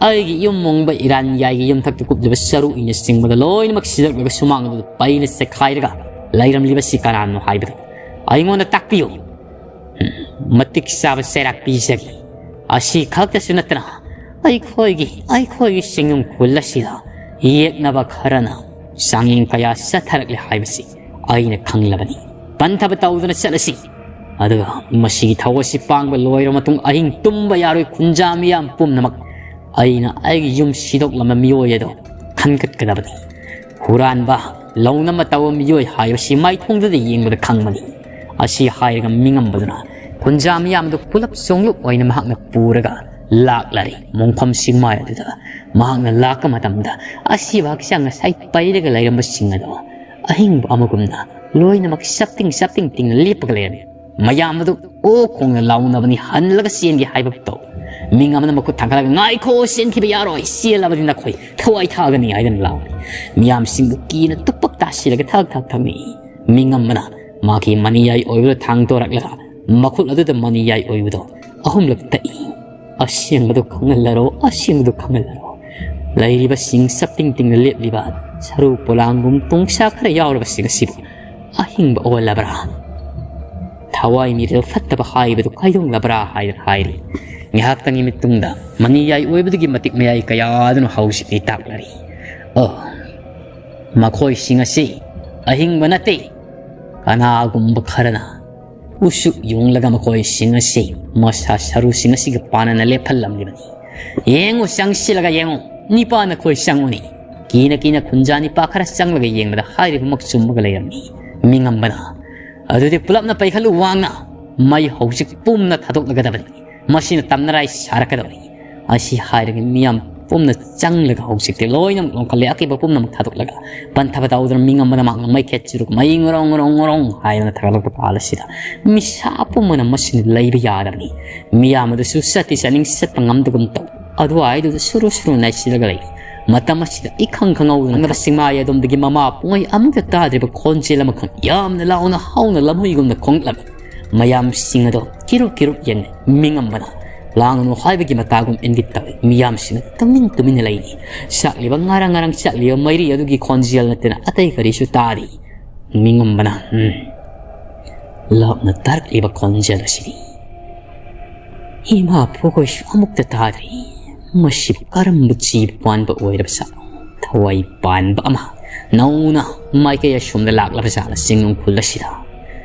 ꯑꯩꯒꯤ ꯌꯨꯝ ꯃꯣꯡꯕ ꯏꯔꯥꯟ ꯌꯥꯏꯒꯤ ꯌꯨꯝꯊꯛꯇ ꯀꯨꯞꯂꯤꯕ ꯆꯔꯨ ꯏꯅꯆꯤꯡꯕꯗ ꯂꯣꯏꯅꯃꯛ ꯁꯤꯗꯠꯂꯒ ꯁꯨꯃꯥꯡ ꯑꯗꯨꯗ ꯄꯩꯅ ꯆꯦꯛꯈꯥꯏꯔꯒ ꯂꯩꯔꯝꯂꯤꯕꯁꯤ ꯀꯅꯥꯅꯣ ꯍꯥꯏꯕꯗꯨ ꯑꯩꯉꯣꯟꯗ ꯇꯥꯛꯄꯤꯌꯨ꯫ ꯃꯇꯤꯛ ꯆꯥꯕ ꯆꯩꯔꯥꯛ ꯄꯤꯖꯒꯦ꯫ ꯑꯁꯤ ꯈꯛꯇꯁꯨ ꯅꯠꯇꯅ ꯑꯩꯈꯣꯏꯒꯤ, ꯑꯩꯈꯣꯏꯒꯤ ꯆꯤꯡꯅꯨꯡ ꯈꯨꯜ ꯑꯁꯤꯗ ꯌꯦꯛꯅꯕ ꯈꯔꯅ ꯆꯥꯡꯌꯦꯡ ꯀꯌꯥ ꯆꯠꯊꯔꯛꯂꯦ ꯍꯥꯏꯕꯁꯤ ꯑꯩꯅ ꯈꯪꯂꯕꯅꯤ꯫ ꯄꯟꯊꯕ ꯇꯧꯗꯅ ꯆꯠꯂꯁꯤ꯫ ꯑꯗꯨꯒ ꯃꯁꯤꯒꯤ ꯊꯧ ꯑꯁꯤ ꯄꯥꯡꯕ ꯂꯣꯏꯔꯕ ꯃꯇꯨꯡ ꯑꯍꯤꯡ ꯇꯨꯝꯕ ꯌꯥꯔꯣꯏ ꯈꯨꯟꯖꯥ ꯃꯤꯌꯥꯝ ꯄꯨꯝꯅꯃꯛ꯫ ꯑꯩꯅ ꯑꯩꯒꯤ ꯌꯨꯝ ꯁꯤꯗꯣꯛꯂꯝꯕ ꯃꯤꯑꯣꯏ ꯑꯗꯨ ꯈꯟꯒꯠꯀꯗꯕꯅꯤ꯫ ꯍꯨꯔꯥꯟꯕ, ꯂꯧꯅꯝꯕ ꯇꯧꯕ ꯃꯤꯑꯣꯏ ꯍꯥꯏꯕꯁꯤ ꯃꯥꯏꯊꯣꯡꯗꯨꯗ ꯌꯦꯡꯕꯗ ꯈꯪꯕꯅꯤ"꯫ ꯑꯁꯤ ꯍꯥꯏꯔꯒ ꯃꯤꯉꯝꯕꯗꯨꯅ ꯈꯨꯟꯖꯥ ꯃꯤꯌꯥꯝꯗꯨ ꯄꯨꯂꯞ ꯆꯣꯡꯂꯨꯞ ꯑꯣꯏꯅ ꯃꯍꯥꯛꯅ ꯄꯨꯔꯒ ꯂꯥꯛꯂꯔꯦ꯫ ꯃꯣꯡꯐꯝ ꯆꯤꯡꯃꯥꯏ ꯑꯗꯨꯗ ꯃꯍꯥꯛꯅ ꯂꯥꯛꯄ ꯃꯇꯝꯗ ꯑꯁꯤꯕ ꯍꯛꯆꯥꯡ ꯉꯁꯥꯏ ꯄꯩꯔꯒ ꯂꯩꯔꯝꯕꯁꯤꯡ ꯑꯗꯣ ꯑꯍꯤꯡꯕ ꯑꯃꯒꯨꯝꯅ ꯂꯣꯏꯅꯃꯛ ꯆꯞꯇꯤꯡ ꯆꯞꯇꯤꯡ ꯇꯤꯡꯅ ꯂꯦꯞꯄꯒ ꯂꯩꯔꯝꯃꯤ꯫ ꯃꯌꯥꯝ ꯑꯗꯨ ꯑꯣ ꯈꯣꯡꯅ ꯂꯥꯎꯅꯕꯅꯤ, ꯍꯜꯂꯒ ꯆꯦꯟꯒꯦ ꯍꯥꯏꯕ ꯇꯧ꯫ ꯃꯤꯉꯝꯕꯅ ꯃꯈꯨꯠ ꯊꯥꯡꯒꯠꯂꯒ, "ꯉꯥꯏꯈꯣ, ꯆꯦꯟꯈꯤꯕ ꯌꯥꯔꯣꯏ, ꯆꯦꯜꯂꯕꯗꯤ ꯅꯈꯣꯏ ꯊꯋꯥꯏ ꯊꯥꯒꯅꯤ" ꯍꯥꯏꯗꯅ ꯂꯥꯎꯔꯤ꯫ ꯃꯤꯌꯥꯝꯁꯤꯡꯕꯨ ꯀꯤꯅ ꯇꯨꯞꯄꯛ ꯇꯥꯁꯤꯜꯂꯒ ꯊꯛ ꯊꯛ ꯊꯛꯅꯤ꯫ ꯃꯤꯉꯝꯕꯅ ꯃꯥꯒꯤ ꯃꯅꯤꯌꯥꯏ ꯑꯣꯏꯕꯗ ꯊꯥꯡꯗꯣꯔꯛꯂꯒ ꯃꯈꯨꯠ ꯑꯗꯨꯗ ꯃꯅꯤꯌꯥꯏ ꯑꯣꯏꯕꯗꯣ ꯑꯍꯨꯝꯂꯛ ꯇꯛꯏ꯫ "ꯑꯁꯦꯡꯕꯗꯨ ꯈꯪꯍꯜꯂꯔꯣ, ꯑꯁꯦꯡꯕꯗꯨ ꯈꯪꯍꯜꯂꯔꯣ꯫ ꯂꯩꯔꯤꯕꯁꯤꯡ ꯆꯞꯇꯤꯡ ꯇꯤꯡꯅ ꯂꯦꯞꯂꯤꯕ ꯁꯔꯨ ꯄꯣꯂꯥꯡꯒꯨꯝ ꯇꯣꯡꯁꯥ ꯈꯔ ꯌꯥꯎꯔꯕꯁꯤꯡ ꯑꯁꯤꯕꯨ ꯑꯍꯤꯡꯕ ꯑꯣꯜꯂꯕ꯭ꯔꯥ?" ꯊꯋꯥꯏ ꯃꯤꯔꯦꯜ ꯐꯠꯇꯕ ꯍꯥꯏꯕꯗꯨ ꯀꯥꯏꯗꯧꯂꯕ꯭ꯔꯥ ꯍꯥꯏꯗꯅ ꯍꯥꯏꯔꯤ꯫ ꯉꯥꯏꯍꯥꯛꯇꯪꯒꯤ ꯃꯇꯨꯡꯗ ꯃꯅꯤꯌꯥꯏ ꯑꯣꯏꯕꯗꯨꯒꯤ ꯃꯇꯤꯛ ꯃꯌꯥꯏ ꯀꯌꯥꯗꯨꯅ ꯍꯧꯖꯤꯛꯇꯤ ꯇꯥꯛꯂꯔꯤ꯫ ꯑꯣ, ꯃꯈꯣꯏꯁꯤꯡ ꯑꯁꯤ ꯑꯍꯤꯡꯕ ꯅꯠꯇꯦ꯫ ꯀꯅꯥꯒꯨꯝꯕ ꯈꯔꯅ ꯎꯁꯨꯛ ꯌꯨꯡꯂꯒ ꯃꯈꯣꯏꯁꯤꯡ ꯑꯁꯤ ꯃꯁꯥ ꯁꯔꯨꯁꯤꯡ ꯑꯁꯤꯒ ꯄꯥꯟꯅꯅ ꯂꯦꯞꯍꯜꯂꯝꯂꯤꯕꯅꯤ꯫ ꯌꯦꯡꯉꯨ, ꯆꯪꯁꯤꯜꯂꯒ ꯌꯦꯡꯉꯨ, ꯅꯤꯄꯥ ꯅꯈꯣꯏ ꯆꯪꯉꯨꯅꯤ꯫ ꯀꯤꯅ ꯀꯤꯅ ꯈꯨꯟꯖꯥ ꯅꯤꯄꯥ ꯈꯔ ꯆꯪꯂꯒ ꯌꯦꯡꯕꯗ ꯍꯥꯏꯔꯤꯕꯃꯛ ꯆꯨꯝꯃꯒ ꯂꯩꯔꯝꯃꯤ꯫ ꯃꯤꯉꯝꯕꯅ, "ꯑꯗꯨꯗꯤ ꯄꯨꯂꯞꯅ ꯄꯩꯈꯠꯂꯨ ꯋꯥꯡꯅ, ꯃꯩ ꯍꯧꯖꯤꯛ ꯄꯨꯝꯅ ꯊꯥꯗꯣꯛꯂꯒꯗꯕꯅꯤ꯫ ꯃꯁꯤꯅ ꯇꯝꯅꯔꯥꯏ ꯁꯥꯔꯛꯀꯗꯕꯅꯤ"꯫ ꯑꯁꯤ ꯍꯥꯏꯔꯒ ꯃꯤꯌꯥꯝ ꯄꯨꯝꯅ ꯆꯪꯂꯒ ꯍꯧꯖꯤꯛꯇꯤ ꯂꯣꯏꯅꯃꯛ ꯂꯣꯡꯈꯠꯂꯦ꯫ ꯑꯀꯤꯕ ꯄꯨꯝꯅꯃꯛ ꯊꯥꯗꯣꯛꯂꯒ ꯄꯟꯊꯕ ꯇꯧꯗꯨꯅ ꯃꯤꯉꯝꯕꯅ ꯃꯍꯥꯛꯅ ꯃꯩꯈꯦꯠ ꯆꯨꯔꯨꯞ ꯃꯩ ꯉꯣꯔꯣꯡ ꯉꯣꯔꯣꯡ ꯉꯣꯔꯣꯡ ꯍꯥꯏꯗꯨꯅ ꯊꯥꯒꯠꯂꯛꯄ ꯄꯥꯜ ꯑꯁꯤꯗ ꯃꯤꯁꯥ ꯄꯨꯝꯕꯅ ꯃꯁꯤꯅ ꯂꯩꯕ ꯌꯥꯗꯕꯅꯤ꯫ ꯃꯤꯌꯥꯝ ꯑꯗꯨꯁꯨ ꯆꯠꯇꯤ ꯆꯠꯅꯤꯡ ꯆꯠꯄ ꯉꯝꯗꯒꯨꯝ ꯇꯧ꯫ ꯑꯗꯨꯋꯥꯏꯗꯨꯗ ꯁꯨꯔꯨ ꯁꯨꯔꯨ ꯅꯩꯁꯤꯜꯂꯒ ꯂꯩ꯫ ꯃꯇꯝ ꯑꯁꯤꯗ ꯏꯈꯪ ꯈꯪꯍꯧꯗꯅ ꯆꯤꯡꯃꯥꯏ ꯑꯗꯣꯝꯗꯒꯤ ꯃꯃꯥ ꯄꯨꯡꯉꯩ ꯑꯃꯨꯛꯇ ꯇꯥꯗ꯭ꯔꯤꯕ ꯈꯣꯟꯖꯦꯜ ꯑꯃꯈꯛ ꯌꯥꯝꯅ ꯂꯥꯎꯅ ꯍꯧꯅ ꯂꯝꯍꯨꯏꯒꯨꯝꯅ ꯈꯣꯡꯂꯛꯂꯝꯃꯤ꯫ ꯃꯌꯥꯝꯁꯤꯡ ꯑꯗꯣ ꯀꯤꯔꯨꯞ ꯀꯤꯔꯨꯞ ꯌꯦꯡꯅꯩ꯫ ꯃꯤꯉꯝꯕꯅ ꯂꯥꯡꯒꯅꯨ ꯍꯥꯏꯕꯒꯤ ꯃꯇꯥꯒꯨꯝ ꯏꯪꯒꯤꯠ ꯇꯧꯏ꯫ ꯃꯤꯌꯥꯝꯁꯤꯡꯅ ꯇꯨꯃꯤꯟ ꯇꯨꯃꯤꯟꯅ ꯂꯩꯅꯤ꯫ ꯆꯥꯛꯂꯤꯕ ꯉꯥꯔꯪ ꯉꯥꯔꯪ ꯆꯥꯛꯂꯤꯕ ꯃꯩꯔꯤ ꯑꯗꯨꯒꯤ ꯈꯣꯟꯖꯦꯜ ꯅꯠꯇꯅ ꯑꯇꯩ ꯀꯔꯤꯁꯨ ꯇꯥꯗꯦ꯫ ꯃꯤꯉꯝꯕꯅ, "ꯎꯝ, ꯂꯥꯞꯅ ꯇꯥꯔꯛꯂꯤꯕ ꯈꯣꯟꯖꯦꯜ ꯑꯁꯤꯗꯤ ꯏꯃꯥ ꯄꯨꯈꯣꯏꯁꯨ ꯑꯃꯨꯛꯇ ꯇꯥꯗ꯭ꯔꯤ꯫ ꯃꯁꯤꯕꯨ ꯀꯔꯝꯕ ꯖꯤꯕ ꯄꯥꯟꯕ ꯑꯣꯏꯔꯕ ꯖꯥꯠꯅꯣ? ꯊꯋꯥꯏ ꯄꯥꯟꯕ ꯑꯃ ꯅꯧꯅ ꯃꯥꯏꯀꯩ ꯑꯁꯣꯝꯗ ꯂꯥꯛꯂꯕ ꯖꯥꯠꯅ ꯆꯤꯡꯅꯨꯡ ꯈꯨꯜ ꯑꯁꯤꯗ꯫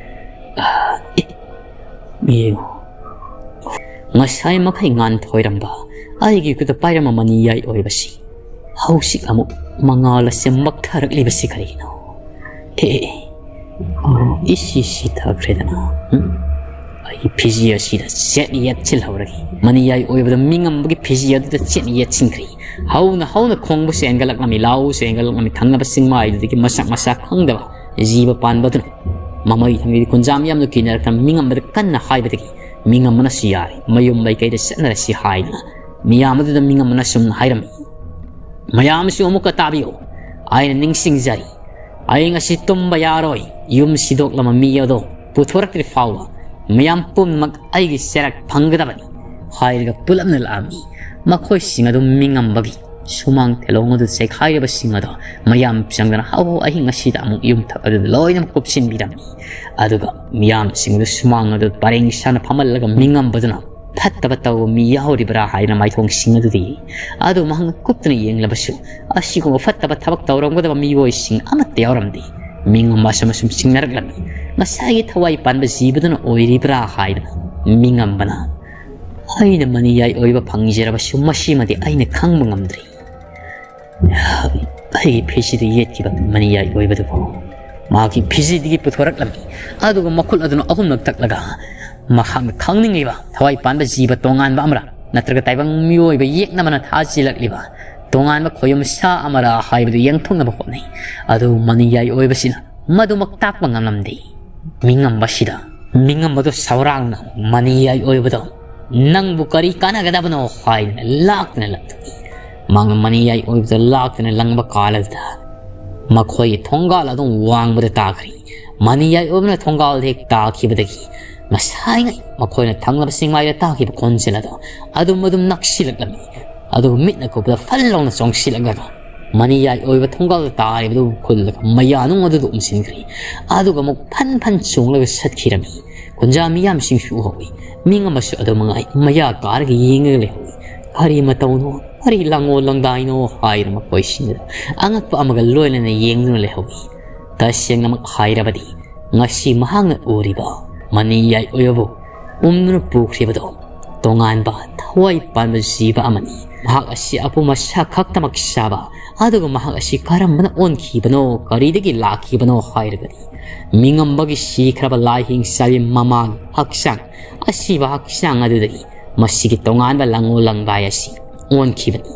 ꯑꯥ, ꯑꯦ, ꯌꯦꯡꯉꯨ꯫ ꯉꯁꯥꯏ ꯃꯈꯩ ꯉꯥꯟꯊꯣꯏꯔꯝꯕ ꯑꯩꯒꯤ ꯈꯨꯠꯇ ꯄꯥꯏꯔꯝꯕ ꯃꯅꯤ ꯌꯥꯏ ꯑꯣꯏꯕꯁꯤ ꯍꯧꯖꯤꯛ ꯑꯃꯨꯛ ꯃꯉꯥꯜ ꯑꯁꯤ ꯃꯛꯊꯔꯛꯂꯤꯕꯁꯤ ꯀꯔꯤꯒꯤꯅꯣ? ꯑꯦ, ꯑꯦ, ꯑꯦ꯫ ꯑꯣ, ꯏꯁꯤ ꯁꯤꯊꯈ꯭ꯔꯦꯗꯅ꯫ ꯎꯝ? ꯑꯩꯒꯤ ꯐꯤꯖꯤ ꯑꯁꯤꯗ ꯆꯦꯠ ꯌꯦꯠꯁꯤꯜꯍꯧꯔꯒꯦ꯫ ꯃꯅꯤ ꯌꯥꯏ ꯑꯣꯏꯕꯗ ꯃꯤꯉꯝꯕꯒꯤ ꯐꯤꯖꯤ ꯑꯗꯨꯗ ꯆꯦꯠ ꯌꯦꯠꯁꯤꯟꯈ꯭ꯔꯦ꯫ ꯍꯧꯅ ꯍꯧꯅ ꯈꯣꯡꯕꯁꯨ ꯍꯦꯟꯒꯠꯂꯛꯂꯝꯃꯤ, ꯂꯥꯎꯕꯁꯨ ꯍꯦꯟꯒꯠꯂꯛꯂꯝꯃꯤ꯫ ꯊꯪꯅꯕ ꯆꯤꯡꯃꯥꯏꯗꯨꯗꯒꯤ ꯃꯁꯛ ꯃꯁꯥ ꯈꯪꯗꯕ ꯖꯤꯕ ꯄꯥꯟꯕ ꯑꯗꯨꯅ ꯃꯃꯩ ꯊꯪꯒꯤꯗꯤ ꯈꯨꯟꯖꯥ ꯃꯤꯌꯥꯝꯗꯨ ꯀꯤꯅꯔꯛꯇꯅ ꯃꯤꯉꯝꯕꯗ ꯀꯟꯅ ꯍꯥꯏꯕꯗꯒꯤ ꯃꯤꯉꯝꯕꯅꯁꯨ ꯌꯥꯔꯦ, ꯃꯌꯨꯝ ꯂꯩꯀꯩꯗ ꯆꯠꯅꯔꯁꯤ ꯍꯥꯏꯗꯨꯅ ꯃꯤꯌꯥꯝ ꯑꯗꯨꯗ ꯃꯤꯉꯝꯕꯅ ꯁꯨꯝꯅ ꯍꯥꯏꯔꯝꯃꯤ꯫ ꯃꯌꯥꯝꯁꯨ ꯑꯃꯨꯛꯀ ꯇꯥꯕꯤꯌꯨ꯫ ꯑꯩꯅ ꯅꯤꯡꯁꯤꯡꯖꯔꯤ꯫ ꯑꯩ ꯉꯁꯤ ꯇꯨꯝꯕ ꯌꯥꯔꯣꯏ꯫ ꯌꯨꯝ ꯁꯤꯗꯣꯛꯂꯝꯕ ꯃꯤ ꯑꯗꯣ ꯄꯨꯊꯣꯔꯛꯇ꯭ꯔꯤ ꯐꯥꯎꯕ ꯃꯌꯥꯝ ꯄꯨꯝꯅꯃꯛ ꯑꯩꯒꯤ ꯆꯦꯔꯛ ꯐꯪꯒꯗꯕꯅꯤ ꯍꯥꯏꯔꯒ ꯄꯨꯂꯞꯅ ꯂꯥꯛꯑꯝꯃꯤ꯫ ꯃꯈꯣꯏꯁꯤꯡ ꯑꯗꯨ ꯃꯤꯉꯝꯕꯒꯤ ꯁꯨꯃꯥꯡ ꯊꯦꯂꯣꯡ ꯑꯗꯨ ꯆꯦꯈꯥꯏꯔꯕꯁꯤꯡ ꯑꯗꯣ ꯃꯌꯥꯝ ꯆꯪꯗꯅ ꯍꯥꯎ ꯍꯥꯎ ꯑꯍꯤꯡ ꯑꯁꯤꯗ ꯑꯃꯨꯛ ꯌꯨꯝꯊꯛ ꯑꯗꯨꯗ ꯂꯣꯏꯅꯃꯛ ꯀꯨꯞꯁꯤꯟꯕꯤꯔꯝꯃꯤ꯫ ꯑꯗꯨꯒ ꯃꯤꯌꯥꯝꯁꯤꯡ ꯑꯗꯨ ꯁꯨꯃꯥꯡ ꯑꯗꯨ ꯄꯔꯦꯡ ꯁꯥꯅ ꯐꯝꯍꯜꯂꯒ ꯃꯤꯉꯝꯕꯗꯨꯅ ꯐꯠꯇꯕ ꯇꯧꯕ ꯃꯤ ꯌꯥꯎꯔꯤꯕ꯭ꯔꯥ ꯍꯥꯏꯅ ꯃꯥꯏꯊꯣꯡꯁꯤꯡ ꯑꯗꯨꯗ ꯌꯦꯡꯏ꯫ ꯑꯗꯨ ꯃꯍꯥꯛꯅ ꯀꯨꯞꯇꯨꯅ ꯌꯦꯡꯂꯕꯁꯨ ꯑꯁꯤꯒꯨꯝꯕ ꯐꯠꯇꯕ ꯊꯕꯛ ꯇꯧꯔꯝꯒꯗꯕ ꯃꯤꯑꯣꯏꯁꯤꯡ ꯑꯃꯠꯇ ꯌꯥꯎꯔꯝꯗꯦ꯫ ꯃꯤꯉꯝꯕ ꯑꯁꯨꯝ ꯑꯁꯨꯝ ꯆꯤꯡꯅꯔꯛꯂꯝꯃꯤ꯫ ꯉꯁꯥꯏꯒꯤ ꯊꯋꯥꯏ ꯄꯥꯟꯕ ꯖꯤꯕꯗꯨꯅ ꯑꯣꯏꯔꯤꯕ꯭ꯔꯥ ꯍꯥꯏꯗꯅ꯫ ꯃꯤꯉꯝꯕꯅ, "ꯑꯩꯅ ꯃꯅꯤꯌꯥꯏ ꯑꯣꯏꯕ ꯐꯪꯖꯔꯕꯁꯨ ꯃꯁꯤꯃꯗꯤ ꯑꯩꯅ ꯈꯪꯕ ꯉꯝꯗ꯭ꯔꯤ꯫ ꯑꯩꯒꯤ ꯐꯤꯁꯤꯗ ꯌꯦꯠꯈꯤꯕ ꯃꯅꯤꯌꯥꯏ ꯑꯣꯏꯕꯗꯨꯕꯨ ꯃꯍꯥꯛꯀꯤ ꯐꯤꯖꯤꯗꯒꯤ ꯄꯨꯊꯣꯔꯛꯂꯝꯃꯤ꯫ ꯑꯗꯨꯒ ꯃꯈꯨꯠ ꯑꯗꯨꯅ ꯑꯍꯨꯝꯂꯛ ꯇꯛꯂꯒ ꯃꯍꯥꯛꯅ ꯈꯪꯅꯤꯡꯂꯤꯕ ꯊꯋꯥꯏ ꯄꯥꯟꯕ ꯖꯤꯕ ꯇꯣꯉꯥꯟꯕ ꯑꯃꯔ ꯅꯠꯇ꯭ꯔꯒ ꯇꯥꯏꯕꯪ ꯃꯤꯑꯣꯏꯕ ꯌꯦꯛꯅꯕꯅ ꯊꯥꯖꯤꯜꯂꯛꯂꯤꯕ ꯇꯣꯉꯥꯟꯕ ꯈꯣꯌꯨꯝ ꯁꯥ ꯑꯃꯔ ꯍꯥꯏꯕꯗꯨ ꯌꯦꯡꯊꯣꯛꯅꯕ ꯍꯣꯠꯅꯩ꯫ ꯑꯗꯨ ꯃꯅꯤꯌꯥꯏ ꯑꯣꯏꯕꯁꯤꯅ ꯃꯗꯨꯃꯛ ꯇꯥꯛꯄ ꯉꯝꯂꯝꯗꯦ꯫ ꯃꯤꯉꯝꯕꯁꯤꯗ ꯃꯤꯉꯝꯕꯗꯨ ꯁꯧꯔꯥꯡꯅ ꯃꯅꯤꯌꯥꯏ ꯑꯣꯏꯕꯗꯣ, "ꯅꯪꯕꯨ ꯀꯔꯤ ꯀꯥꯟꯅꯒꯗꯕꯅꯣ?" ꯍꯥꯏꯗꯨꯅ ꯂꯥꯛꯇꯨꯅ ꯂꯥꯛꯇꯨꯅ ꯃꯍꯥꯛꯅ ꯃꯅꯤꯌꯥꯏ ꯑꯣꯏꯕꯗ ꯂꯥꯛꯇꯨꯅ ꯂꯪꯕ ꯀꯥꯟ ꯑꯗꯨꯗ ꯃꯈꯣꯏꯒꯤ ꯊꯣꯡꯒꯥꯜ ꯑꯗꯨꯝ ꯋꯥꯡꯕꯗ ꯇꯥꯈ꯭ꯔꯤ꯫ ꯃꯅꯤꯌꯥꯏ ꯑꯣꯏꯕꯅ ꯊꯣꯡꯒꯥꯜꯗ ꯍꯦꯛ ꯇꯥꯈꯤꯕꯗꯒꯤ ꯉꯁꯥꯏꯉꯩ ꯃꯈꯣꯏꯅ ꯊꯪꯅꯕ ꯆꯤꯡꯃꯥꯏꯗ ꯇꯥꯈꯤꯕ ꯈꯣꯟꯖꯦꯜ ꯑꯗꯣ ꯑꯗꯨꯝ ꯑꯗꯨꯝ ꯅꯛꯁꯤꯜꯂꯛꯂꯝꯃꯤ꯫ ꯑꯗꯨꯒ ꯃꯤꯠꯅ ꯀꯨꯞꯄꯗ ꯐꯜ ꯂꯥꯎꯅ ꯆꯣꯡꯁꯤꯜꯂꯛꯂꯒ ꯃꯅꯤꯌꯥꯏ ꯑꯣꯏꯕ ꯊꯣꯡꯒꯥꯜꯗ ꯇꯥꯔꯤꯕꯗꯨ ꯈꯨꯜꯂꯒ ꯃꯌꯥꯅꯨꯡ ꯑꯗꯨꯗ ꯎꯝꯁꯤꯟꯈ꯭ꯔꯤ꯫ ꯑꯗꯨꯒ ꯑꯃꯨꯛ ꯐꯟ ꯐꯟ ꯆꯣꯡꯂꯒ ꯆꯠꯈꯤꯔꯝꯃꯤ꯫ ꯀꯨꯟꯖꯥ ꯃꯤꯌꯥꯝꯁꯤꯡꯁꯨ ꯎꯍꯧꯏ꯫ ꯃꯤꯉꯝꯕꯁꯨ ꯑꯗꯨ ꯃꯉꯥꯏ ꯃꯌꯥ ꯀꯥꯔꯒ ꯌꯦꯡꯉꯒ ꯂꯩꯍꯧꯏ꯫ ꯀꯔꯤ ꯃꯇꯧꯅꯣ? ꯀꯔꯤ ꯂꯥꯡꯑꯣ ꯂꯥꯡꯗꯥꯏꯅꯣ ꯍꯥꯏꯅ ꯃꯈꯣꯏꯁꯤꯡꯗ ꯑꯉꯛꯄ ꯑꯃꯒ ꯂꯣꯏꯅꯅ ꯌꯦꯡꯗꯨꯅ ꯂꯩꯍꯧꯏ꯫ ꯇꯁꯦꯡꯅꯃꯛ ꯍꯥꯏꯔꯕꯗꯤ ꯉꯁꯤ ꯃꯍꯥꯛꯅ ꯎꯔꯤꯕ ꯃꯅꯤꯌꯥꯏ ꯑꯣꯏꯕꯕꯨ ꯎꯝꯗꯨꯅ ꯄꯨꯈ꯭ꯔꯤꯕꯗꯣ ꯇꯣꯉꯥꯟꯕ ꯊꯋꯥꯏ ꯄꯥꯟꯕ ꯖꯤꯕ ꯑꯃꯅꯤ꯫ ꯃꯍꯥꯛ ꯑꯁꯤ ꯑꯄꯨꯝ ꯑꯁꯥ ꯈꯛꯇꯃꯛ ꯆꯥꯕ, ꯑꯗꯨꯒ ꯃꯍꯥꯛ ꯑꯁꯤ ꯀꯔꯝꯕꯅ ꯑꯣꯟꯈꯤꯕꯅꯣ, ꯀꯔꯤꯗꯒꯤ ꯂꯥꯛꯈꯤꯕꯅꯣ ꯍꯥꯏꯔꯒꯗꯤ ꯃꯤꯉꯝꯕꯒꯤ ꯁꯤꯈ꯭ꯔꯕ ꯂꯥꯏꯍꯤꯡ ꯆꯥꯕꯤ ꯃꯃꯥꯒꯤ ꯍꯛꯆꯥꯡ, ꯑꯁꯤꯕ ꯍꯛꯆꯥꯡ ꯑꯗꯨꯗꯒꯤ ꯃꯁꯤꯒꯤ ꯇꯣꯉꯥꯟꯕ ꯂꯥꯡꯑꯣ ꯂꯥꯡꯗꯥꯏ ꯑꯁꯤ ꯑꯣꯟꯈꯤꯕꯅꯤ꯫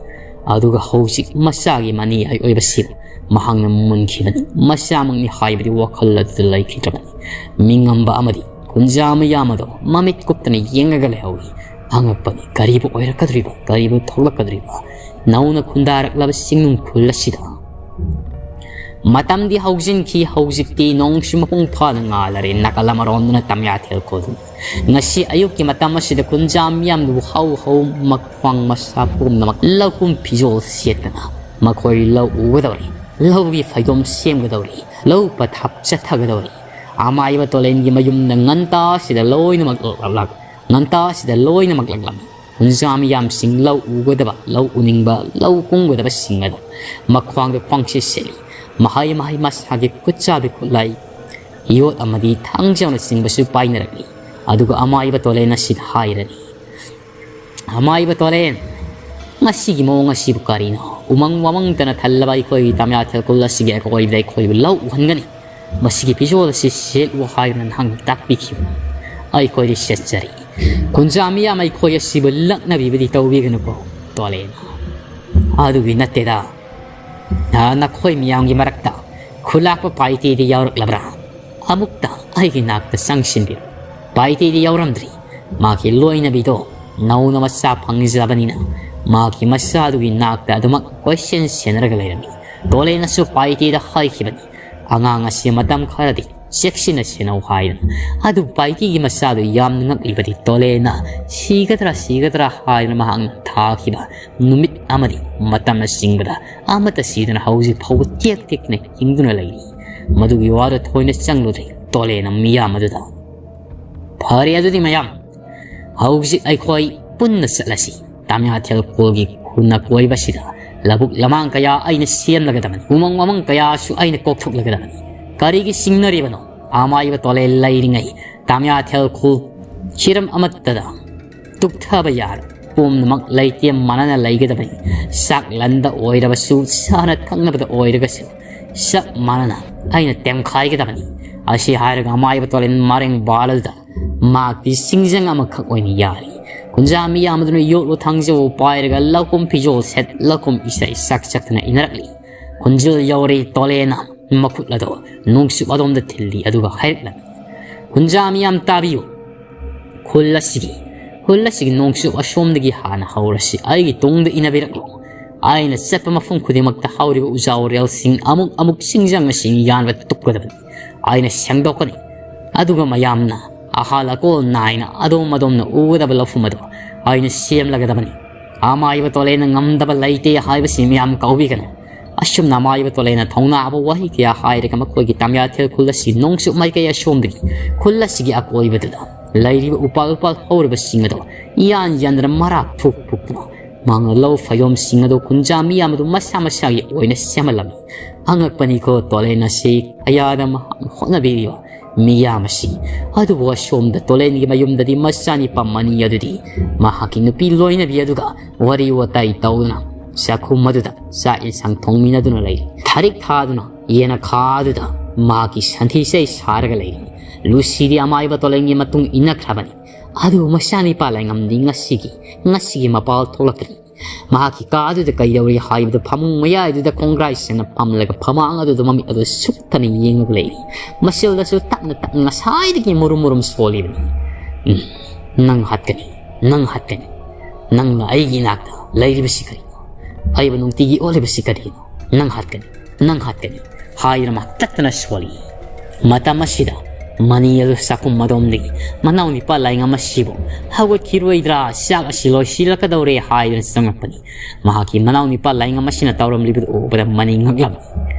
ꯑꯗꯨꯒ ꯍꯧꯖꯤꯛ ꯃꯆꯥꯒꯤ ꯃꯅꯤꯌꯥꯏ ꯑꯣꯏꯕꯁꯤꯕꯨ ꯃꯍꯥꯛꯅ ꯃꯨꯟꯈꯤꯕꯅꯤ꯫ ꯃꯆꯥꯃꯛꯅꯤ ꯍꯥꯏꯕꯗꯤ ꯋꯥꯈꯜ ꯑꯗꯨꯗ ꯂꯩꯈꯤꯗ꯭ꯔꯕꯅꯤ꯫ ꯃꯤꯉꯝꯕ ꯑꯃꯗꯤ ꯀꯨꯟꯖꯥ ꯃꯌꯥꯝ ꯑꯗꯣ ꯃꯃꯤꯠ ꯀꯨꯞꯇꯅ ꯌꯦꯡꯉꯒ ꯂꯩꯍꯧꯏ꯫ ꯑꯉꯛꯄꯅꯤ, ꯀꯔꯤꯕꯨ ꯑꯣꯏꯔꯛꯀꯗꯧꯔꯤꯕ, ꯀꯔꯤꯕꯨ ꯊꯣꯛꯂꯛꯀꯗꯧꯔꯤꯕ? ꯅꯧꯅ ꯈꯨꯟꯗꯥꯔꯛꯂꯕ ꯆꯤꯡꯅꯨꯡ ꯈꯨꯜ ꯑꯁꯤꯗ ꯃꯇꯝꯗꯤ ꯍꯧꯖꯤꯟꯈꯤ꯫ ꯍꯧꯖꯤꯛꯇꯤ ꯅꯣꯡꯁꯨ ꯃꯄꯨꯡ ꯐꯥꯅ ꯉꯥꯜꯂꯔꯦ꯫ ꯅꯥꯀꯜ ꯑꯃꯔꯣꯝꯗꯅ ꯇꯝꯌꯥꯊꯦꯜ ꯈꯨꯜ, ꯉꯁꯤ ꯑꯌꯨꯛꯀꯤ ꯃꯇꯝ ꯑꯁꯤꯗ ꯈꯨꯟꯖꯥ ꯃꯤꯌꯥꯝꯗꯨꯕꯨ ꯍꯧ ꯍꯧ ꯃꯈ꯭ꯋꯥꯡ ꯃꯁꯥ ꯄꯨꯝꯅꯃꯛ ꯂꯧꯀꯨꯝ ꯐꯤꯖꯣꯜ ꯁꯦꯠꯇꯅ ꯃꯈꯣꯏ ꯂꯧ ꯎꯒꯗꯧꯔꯤ, ꯂꯧꯒꯤ ꯐꯩꯗꯣꯝ ꯁꯦꯝꯒꯗꯧꯔꯤ, ꯂꯧ ꯄꯊꯥꯞ ꯆꯠꯊꯒꯗꯧꯔꯤ꯫ ꯑꯃꯥꯏꯕ ꯇꯣꯂꯦꯟꯒꯤ ꯃꯌꯨꯝꯗ ꯉꯟꯇꯥꯁꯤꯗ ꯂꯣꯏꯅꯃꯛ ꯂꯥꯛꯂꯛ-, ꯉꯟꯇꯥꯁꯤꯗ ꯂꯣꯏꯅꯃꯛ ꯂꯥꯛꯂꯝꯃꯤ꯫ ꯈꯨꯟꯖꯥ ꯃꯤꯌꯥꯝꯁꯤꯡ ꯂꯧ ꯎꯒꯗꯕ, ꯂꯧ ꯎꯅꯤꯡꯕ, ꯂꯧ ꯀꯨꯝꯒꯗꯕꯁꯤꯡ ꯑꯗꯨ ꯃꯈ꯭ꯋꯥꯡꯗ ꯈ꯭ꯋꯥꯡꯁꯤ ꯁꯦꯠꯂꯤ꯫ ꯃꯍꯩ ꯃꯍꯩ ꯃꯁꯥꯒꯤ ꯈꯨꯠꯆꯥꯕꯤ ꯈꯨꯠꯂꯥꯏ, ꯌꯣꯠ ꯑꯃꯗꯤ ꯊꯥꯡꯖꯥꯎꯅꯆꯤꯡꯕꯁꯨ ꯄꯥꯏꯅꯔꯛꯂꯤ꯫ ꯑꯗꯨꯒ ꯑꯃꯥꯏꯕ ꯇꯣꯂꯦꯟ ꯑꯁꯤꯗ ꯍꯥꯏꯔꯅꯤ, "ꯑꯃꯥꯏꯕ ꯇꯣꯂꯦꯟ, ꯉꯁꯤꯒꯤ ꯃꯑꯣꯡ ꯑꯁꯤꯕꯨ ꯀꯔꯤꯅꯣ? ꯎꯃꯪ ꯋꯥꯃꯪꯇꯅ ꯊꯜꯂꯕ ꯑꯩꯈꯣꯏꯒꯤ ꯇꯥꯃꯤꯌꯥꯊꯦꯜ ꯈꯨꯜ ꯑꯁꯤꯒꯤ ꯑꯀꯣꯏꯕꯗ ꯑꯩꯈꯣꯏꯕꯨ ꯂꯧ ꯎꯍꯟꯒꯅꯤ꯫ ꯃꯁꯤꯒꯤ ꯐꯤꯖꯣꯜ ꯑꯁꯤ ꯁꯦꯠꯂꯨ ꯍꯥꯏꯗꯨꯅ ꯅꯍꯥꯛꯅ ꯇꯥꯛꯄꯤꯈꯤꯕꯅꯤ꯫ ꯑꯩꯈꯣꯏꯗꯤ ꯁꯦꯠꯆꯔꯤ꯫ ꯈꯨꯟꯖꯥ ꯃꯤꯌꯥꯝ ꯑꯩꯈꯣꯏ ꯑꯁꯤꯕꯨ ꯂꯛꯅꯕꯤꯕꯗꯤ ꯇꯧꯕꯤꯒꯅꯨꯀꯣ ꯇꯣꯂꯦꯟ꯫ ꯑꯗꯨꯒꯤ ꯅꯠꯇꯦꯗ꯫ ꯅ-, ꯅꯈꯣꯏ ꯃꯤꯌꯥꯝꯒꯤ ꯃꯔꯛꯇ ꯈꯨꯂꯥꯛꯄ ꯄꯥꯏꯇꯦꯗꯤ ꯌꯥꯎꯔꯛꯂꯕ꯭ꯔꯥ? ꯑꯃꯨꯛꯇ ꯑꯩꯒꯤ ꯅꯥꯛꯇ ꯆꯪꯁꯤꯟꯕꯤꯔꯣ꯫ ꯄꯥꯏꯇꯦꯗꯤ ꯌꯥꯎꯔꯝꯗ꯭ꯔꯤ꯫ ꯃꯥꯒꯤ ꯂꯣꯏꯅꯕꯤꯗꯣ ꯅꯧꯅ ꯃꯆꯥ ꯐꯪꯖꯕꯅꯤꯅ ꯃꯥꯒꯤ ꯃꯆꯥꯗꯨꯒꯤ ꯅꯥꯛꯇ ꯑꯗꯨꯃꯛ ꯀꯣꯏꯁꯦꯟ ꯁꯦꯟꯅꯔꯒ ꯂꯩꯔꯝꯃꯤ꯫ ꯇꯣꯂꯦꯟꯅꯁꯨ ꯄꯥꯏꯇꯦꯗ ꯍꯥꯏꯈꯤꯕꯅꯤ, "ꯑꯉꯥꯡ ꯑꯁꯤ ꯃꯇꯝ ꯈꯔꯗꯤ ꯆꯦꯛꯁꯤꯟꯅ ꯁꯦꯟꯅꯧ" ꯍꯥꯏꯗꯅ꯫ ꯑꯗꯨ ꯄꯥꯏꯇꯦꯒꯤ ꯃꯆꯥꯗꯨ ꯌꯥꯝꯅ ꯉꯛꯂꯤꯕꯗꯤ ꯇꯣꯂꯦꯟꯅ ꯁꯤꯒꯗ꯭ꯔꯥ ꯁꯤꯒꯗ꯭ꯔꯥ ꯍꯥꯏꯗꯅ ꯃꯍꯥꯛꯅ ꯊꯥꯈꯤꯕ ꯅꯨꯃꯤꯠ ꯑꯃꯗꯤ ꯃꯇꯝꯅ ꯆꯤꯡꯕꯗ ꯑꯃꯠꯇ ꯁꯤꯗꯅ ꯍꯧꯖꯤꯛ ꯐꯥꯎꯕ ꯇꯦꯛ ꯇꯦꯛꯇꯅ ꯍꯤꯡꯗꯨꯅ ꯂꯩꯔꯤ꯫ ꯃꯗꯨꯒꯤ ꯋꯥꯗꯨ ꯊꯣꯏꯅ ꯆꯪꯂꯨꯗ꯭ꯔꯦ ꯇꯣꯂꯦꯟꯅ ꯃꯤꯌꯥꯝ ꯑꯗꯨꯗ꯫ "ꯐꯔꯦ, ꯑꯗꯨꯗꯤ ꯃꯌꯥꯝ, ꯍꯧꯖꯤꯛ ꯑꯩꯈꯣꯏ ꯄꯨꯟꯅ ꯆꯠꯂꯁꯤ꯫ ꯇꯥꯃꯤꯌꯥꯊꯦꯜ ꯈꯨꯜꯒꯤ ꯈꯨꯟ ꯑꯀꯣꯏꯕꯁꯤꯗ ꯂꯧꯕꯨꯛ ꯂꯃꯥꯡ ꯀꯌꯥ ꯑꯩꯅ ꯁꯦꯝꯂꯒꯗꯕꯅꯤ, ꯎꯃꯪ ꯋꯥꯃꯪ ꯀꯌꯥꯁꯨ ꯑꯩꯅ ꯀꯣꯛꯊꯣꯛꯂꯒꯗꯕꯅꯤ꯫ ꯀꯔꯤꯒꯤ ꯆꯤꯡꯅꯔꯤꯕꯅꯣ? ꯑꯃꯥꯏꯕ ꯇꯣꯂꯦꯟ ꯂꯩꯔꯤꯉꯩ ꯇꯥꯃꯤꯌꯥꯊꯦꯜ ꯈꯨꯜ ꯍꯤꯔꯝ ꯑꯃꯠꯇꯗ ꯇꯨꯞꯊꯕ ꯌꯥꯔꯣꯏ꯫ ꯄꯨꯝꯅꯃꯛ ꯂꯩꯇꯦꯝ ꯃꯥꯟꯅꯅ ꯂꯩꯒꯗꯕꯅꯤ꯫ ꯆꯥꯛꯂꯟꯗ ꯑꯣꯏꯔꯕꯁꯨ, ꯆꯥꯅ ꯊꯛꯅꯕꯗ ꯑꯣꯏꯔꯒꯁꯨ ꯆꯞ ꯃꯥꯟꯅꯅ ꯑꯩꯅ ꯇꯦꯝꯈꯥꯏꯒꯗꯕꯅꯤ"꯫ ꯑꯁꯤ ꯍꯥꯏꯔꯒ ꯑꯃꯥꯏꯕ ꯇꯣꯂꯦꯟ ꯃꯔꯦꯡ ꯕꯥꯜ ꯑꯗꯨꯗ ꯃꯍꯥꯛꯇꯤ ꯆꯤꯡꯖꯪ ꯑꯃꯈꯛ ꯑꯣꯏꯅ ꯌꯥꯔꯤ꯫ ꯈꯨꯟꯖꯥ ꯃꯤꯌꯥꯝ ꯑꯗꯨꯅ ꯌꯣꯠꯂꯨ ꯊꯥꯡꯖꯧ ꯄꯥꯏꯔꯒ ꯂꯧꯀꯨꯝ ꯐꯤꯖꯣꯜ ꯁꯦꯠ, ꯂꯧꯀꯨꯝ ꯏꯁꯩ ꯁꯛ ꯁꯛꯇꯅ ꯏꯟꯅꯔꯛꯂꯤ꯫ ꯈꯣꯟꯖꯦꯜ ꯌꯧꯔꯦ ꯇꯣꯂꯦꯟꯅ ꯃꯈꯨꯠ ꯑꯗꯣ ꯅꯣꯡꯆꯨꯞ ꯑꯗꯣꯝꯗ ꯊꯤꯜꯂꯤ, ꯑꯗꯨꯒ ꯍꯥꯏꯔꯛꯂꯝꯃꯤ, "ꯈꯨꯟꯖꯥ ꯃꯤꯌꯥꯝ ꯇꯥꯕꯤꯌꯨ꯫ ꯈꯨꯜ ꯑꯁꯤꯒꯤ, ꯈꯨꯜ ꯑꯁꯤꯒꯤ ꯅꯣꯡꯆꯨꯞ ꯑꯁꯣꯝꯗꯒꯤ ꯍꯥꯟꯅ ꯍꯧꯔꯁꯤ꯫ ꯑꯩꯒꯤ ꯇꯨꯡꯗ ꯏꯟꯅꯕꯤꯔꯛꯂꯣ꯫ ꯑꯩꯅ ꯆꯠꯄ ꯃꯐꯝ ꯈꯨꯗꯤꯡꯃꯛꯇ ꯍꯧꯔꯤꯕ ꯎꯖꯥ ꯎꯔꯦꯜꯁꯤꯡ ꯑꯃꯨꯛ ꯑꯃꯨꯛ ꯆꯤꯡꯖꯪ ꯑꯁꯤ ꯌꯥꯟꯕ ꯇꯨꯞꯀꯗꯕꯅꯤ꯫ ꯑꯩꯅ ꯁꯦꯡꯗꯣꯛꯀꯅꯤ꯫ ꯑꯗꯨꯒ ꯃꯌꯥꯝꯅ ꯑꯍꯥꯜ ꯑꯀꯣꯜ ꯅꯥꯏꯅ ꯑꯗꯣꯝ ꯑꯗꯣꯝꯅ ꯎꯒꯗꯕ ꯂꯧꯐꯝ ꯑꯗꯨ ꯑꯩꯅ ꯁꯦꯝꯂꯒꯗꯕꯅꯤ꯫ ꯑꯃꯥꯏꯕ ꯇꯣꯂꯦꯟꯅ ꯉꯝꯗꯕ ꯂꯩꯇꯦ ꯍꯥꯏꯕꯁꯤ ꯃꯤꯌꯥꯝ ꯀꯥꯎꯕꯤꯒꯅꯨ꯫ ꯑꯁꯨꯝꯅ ꯑꯃꯥꯏꯕ ꯇꯣꯂꯦꯟꯅ ꯊꯧꯅꯥꯕ ꯋꯥꯍꯩ ꯀꯌꯥ ꯍꯥꯏꯔꯒ ꯃꯈꯣꯏꯒꯤ ꯇꯥꯃꯤꯌꯥꯊꯦꯜ ꯈꯨꯜ ꯑꯁꯤ ꯅꯣꯡꯆꯨꯞ ꯃꯥꯏꯀꯩ ꯑꯁꯣꯝꯗꯒꯤ ꯈꯨꯜ ꯑꯁꯤꯒꯤ ꯑꯀꯣꯏꯕꯗꯨꯗ ꯂꯩꯔꯤꯕ ꯎꯄꯥꯜ ꯎꯄꯥꯜ ꯍꯧꯔꯤꯕꯁꯤꯡ ꯑꯗꯨ ꯏꯌꯥꯟ ꯌꯥꯟꯗꯅ ꯃꯔꯥ ꯐꯨꯛ ꯐꯨꯛꯇꯨꯅ ꯃꯍꯥꯛꯅ ꯂꯧ ꯐꯩꯗꯣꯝꯁꯤꯡ ꯑꯗꯨ ꯀꯨꯟꯖꯥ ꯃꯤꯌꯥꯝ ꯑꯗꯨ ꯃꯁꯥ ꯃꯁꯥꯒꯤ ꯑꯣꯏꯅ ꯁꯦꯝꯍꯜꯂꯝꯃꯤ꯫ ꯑꯉꯛꯄꯅꯤꯀꯣ, ꯇꯣꯂꯦꯟ ꯑꯁꯤ ꯀꯌꯥꯗ ꯃꯍꯥꯛꯅ ꯍꯣꯠꯅꯕꯤꯔꯤꯕ ꯃꯤꯌꯥꯝ ꯑꯁꯤ꯫ ꯑꯗꯨꯕꯨ ꯑꯁꯣꯝꯗ ꯇꯣꯂꯦꯟꯒꯤ ꯃꯌꯨꯝꯗꯗꯤ ꯃꯆꯥꯅꯤꯄꯥ ꯃꯅꯤ ꯑꯗꯨꯗꯤ ꯃꯍꯥꯛꯀꯤ ꯅꯨꯄꯤ ꯂꯣꯏꯅꯕꯤ ꯑꯗꯨꯒ ꯋꯥꯔꯤ ꯋꯥꯇꯥꯏ ꯇꯧꯗꯨꯅ ꯆꯥꯛꯈꯨꯝ ꯑꯗꯨꯗ ꯆꯥꯛ ꯏꯟꯁꯥꯡ ꯊꯣꯡꯃꯤꯟꯅꯗꯨꯅ ꯂꯩꯔꯤ꯫ ꯊꯥꯔꯤꯛ ꯊꯥꯗꯨꯅ ꯌꯦꯅꯈꯥꯗꯨꯗ ꯃꯍꯥꯛꯀꯤ ꯁꯟꯊꯤ ꯆꯩ ꯁꯥꯔꯒ ꯂꯩꯔꯤ꯫ ꯂꯨꯁꯤꯗꯤ ꯑꯃꯥꯏꯕ ꯇꯣꯂꯦꯟꯒꯤ ꯃꯇꯨꯡ ꯏꯟꯅꯈ꯭ꯔꯕꯅꯤ꯫ ꯑꯗꯨꯕꯨ ꯃꯆꯥꯅꯤꯄꯥ ꯂꯥꯏꯉꯝꯗꯤ ꯉꯁꯤꯒꯤ, ꯉꯁꯤꯒꯤ ꯃꯄꯥꯜ ꯊꯣꯛꯂꯛꯇ꯭ꯔꯤ꯫ ꯃꯍꯥꯛꯀꯤ ꯀꯥ ꯑꯗꯨꯗ ꯀꯩꯗꯧꯔꯤ ꯍꯥꯏꯕꯗꯨ ꯐꯃꯨꯡ ꯃꯌꯥꯏꯗꯨꯗ ꯀꯣꯡꯒ꯭ꯔꯥꯏ ꯁꯦꯡꯅ ꯐꯝꯂꯒ ꯐꯃꯥꯡ ꯑꯗꯨꯗ ꯃꯃꯤꯠ ꯑꯗꯨ ꯁꯨꯛꯇꯅ ꯌꯦꯡꯂꯒ ꯂꯩꯔꯤ꯫ ꯃꯁꯦꯜꯗꯁꯨ ꯇꯞꯅ ꯇꯞꯅ ꯉꯁꯥꯏꯗꯒꯤ ꯃꯨꯔꯨꯝ ꯃꯨꯔꯨꯝ ꯁꯣꯜꯂꯤꯕꯅꯤ꯫ "ꯎꯝ, ꯅꯪ ꯍꯥꯠꯀꯅꯤ, ꯅꯪ ꯍꯥꯠꯀꯅꯤ꯫ ꯅꯪꯅ ꯑꯩꯒꯤ ꯏꯅꯥꯛꯇ ꯂꯩꯔꯤꯕꯁꯤ ꯀꯔꯤꯅꯣ? ꯑꯩꯕꯨ ꯅꯨꯡꯇꯤꯒꯤ ꯑꯣꯠꯂꯤꯕꯁꯤ ꯀꯔꯤꯅꯣ? ꯅꯪ ꯍꯥꯠꯀꯅꯤ, ꯅꯪ ꯍꯥꯠꯀꯅꯤ" ꯍꯥꯏꯗꯨꯅ ꯃꯍꯥꯛ ꯇꯠꯇꯅ ꯁꯣꯜꯂꯤ꯫ ꯃꯇꯝ ꯑꯁꯤꯗ ꯃꯅꯤ ꯑꯗꯨ ꯆꯥꯛꯈꯨꯝ ꯑꯗꯣꯝꯗꯒꯤ ꯃꯅꯥꯎ ꯅꯤꯄꯥ ꯂꯥꯏꯉꯝ ꯑꯁꯤꯕꯨ "ꯍꯧꯒꯠꯈꯤꯔꯣꯏꯗ꯭ꯔꯥ? ꯆꯥꯛ ꯑꯁꯤ ꯂꯣꯏꯁꯤꯜꯂꯛꯀꯗꯧꯔꯦ" ꯍꯥꯏꯗꯨꯅ ꯆꯪꯂꯛꯄꯅꯤ꯫ ꯃꯍꯥꯛꯀꯤ ꯃꯅꯥꯎ ꯅꯤꯄꯥ ꯂꯥꯏꯉꯝ ꯑꯁꯤꯅ ꯇꯧꯔꯝꯂꯤꯕꯗꯨ ꯎꯕꯗ ꯃꯅꯤ ꯉꯛꯂꯝꯃꯤ꯫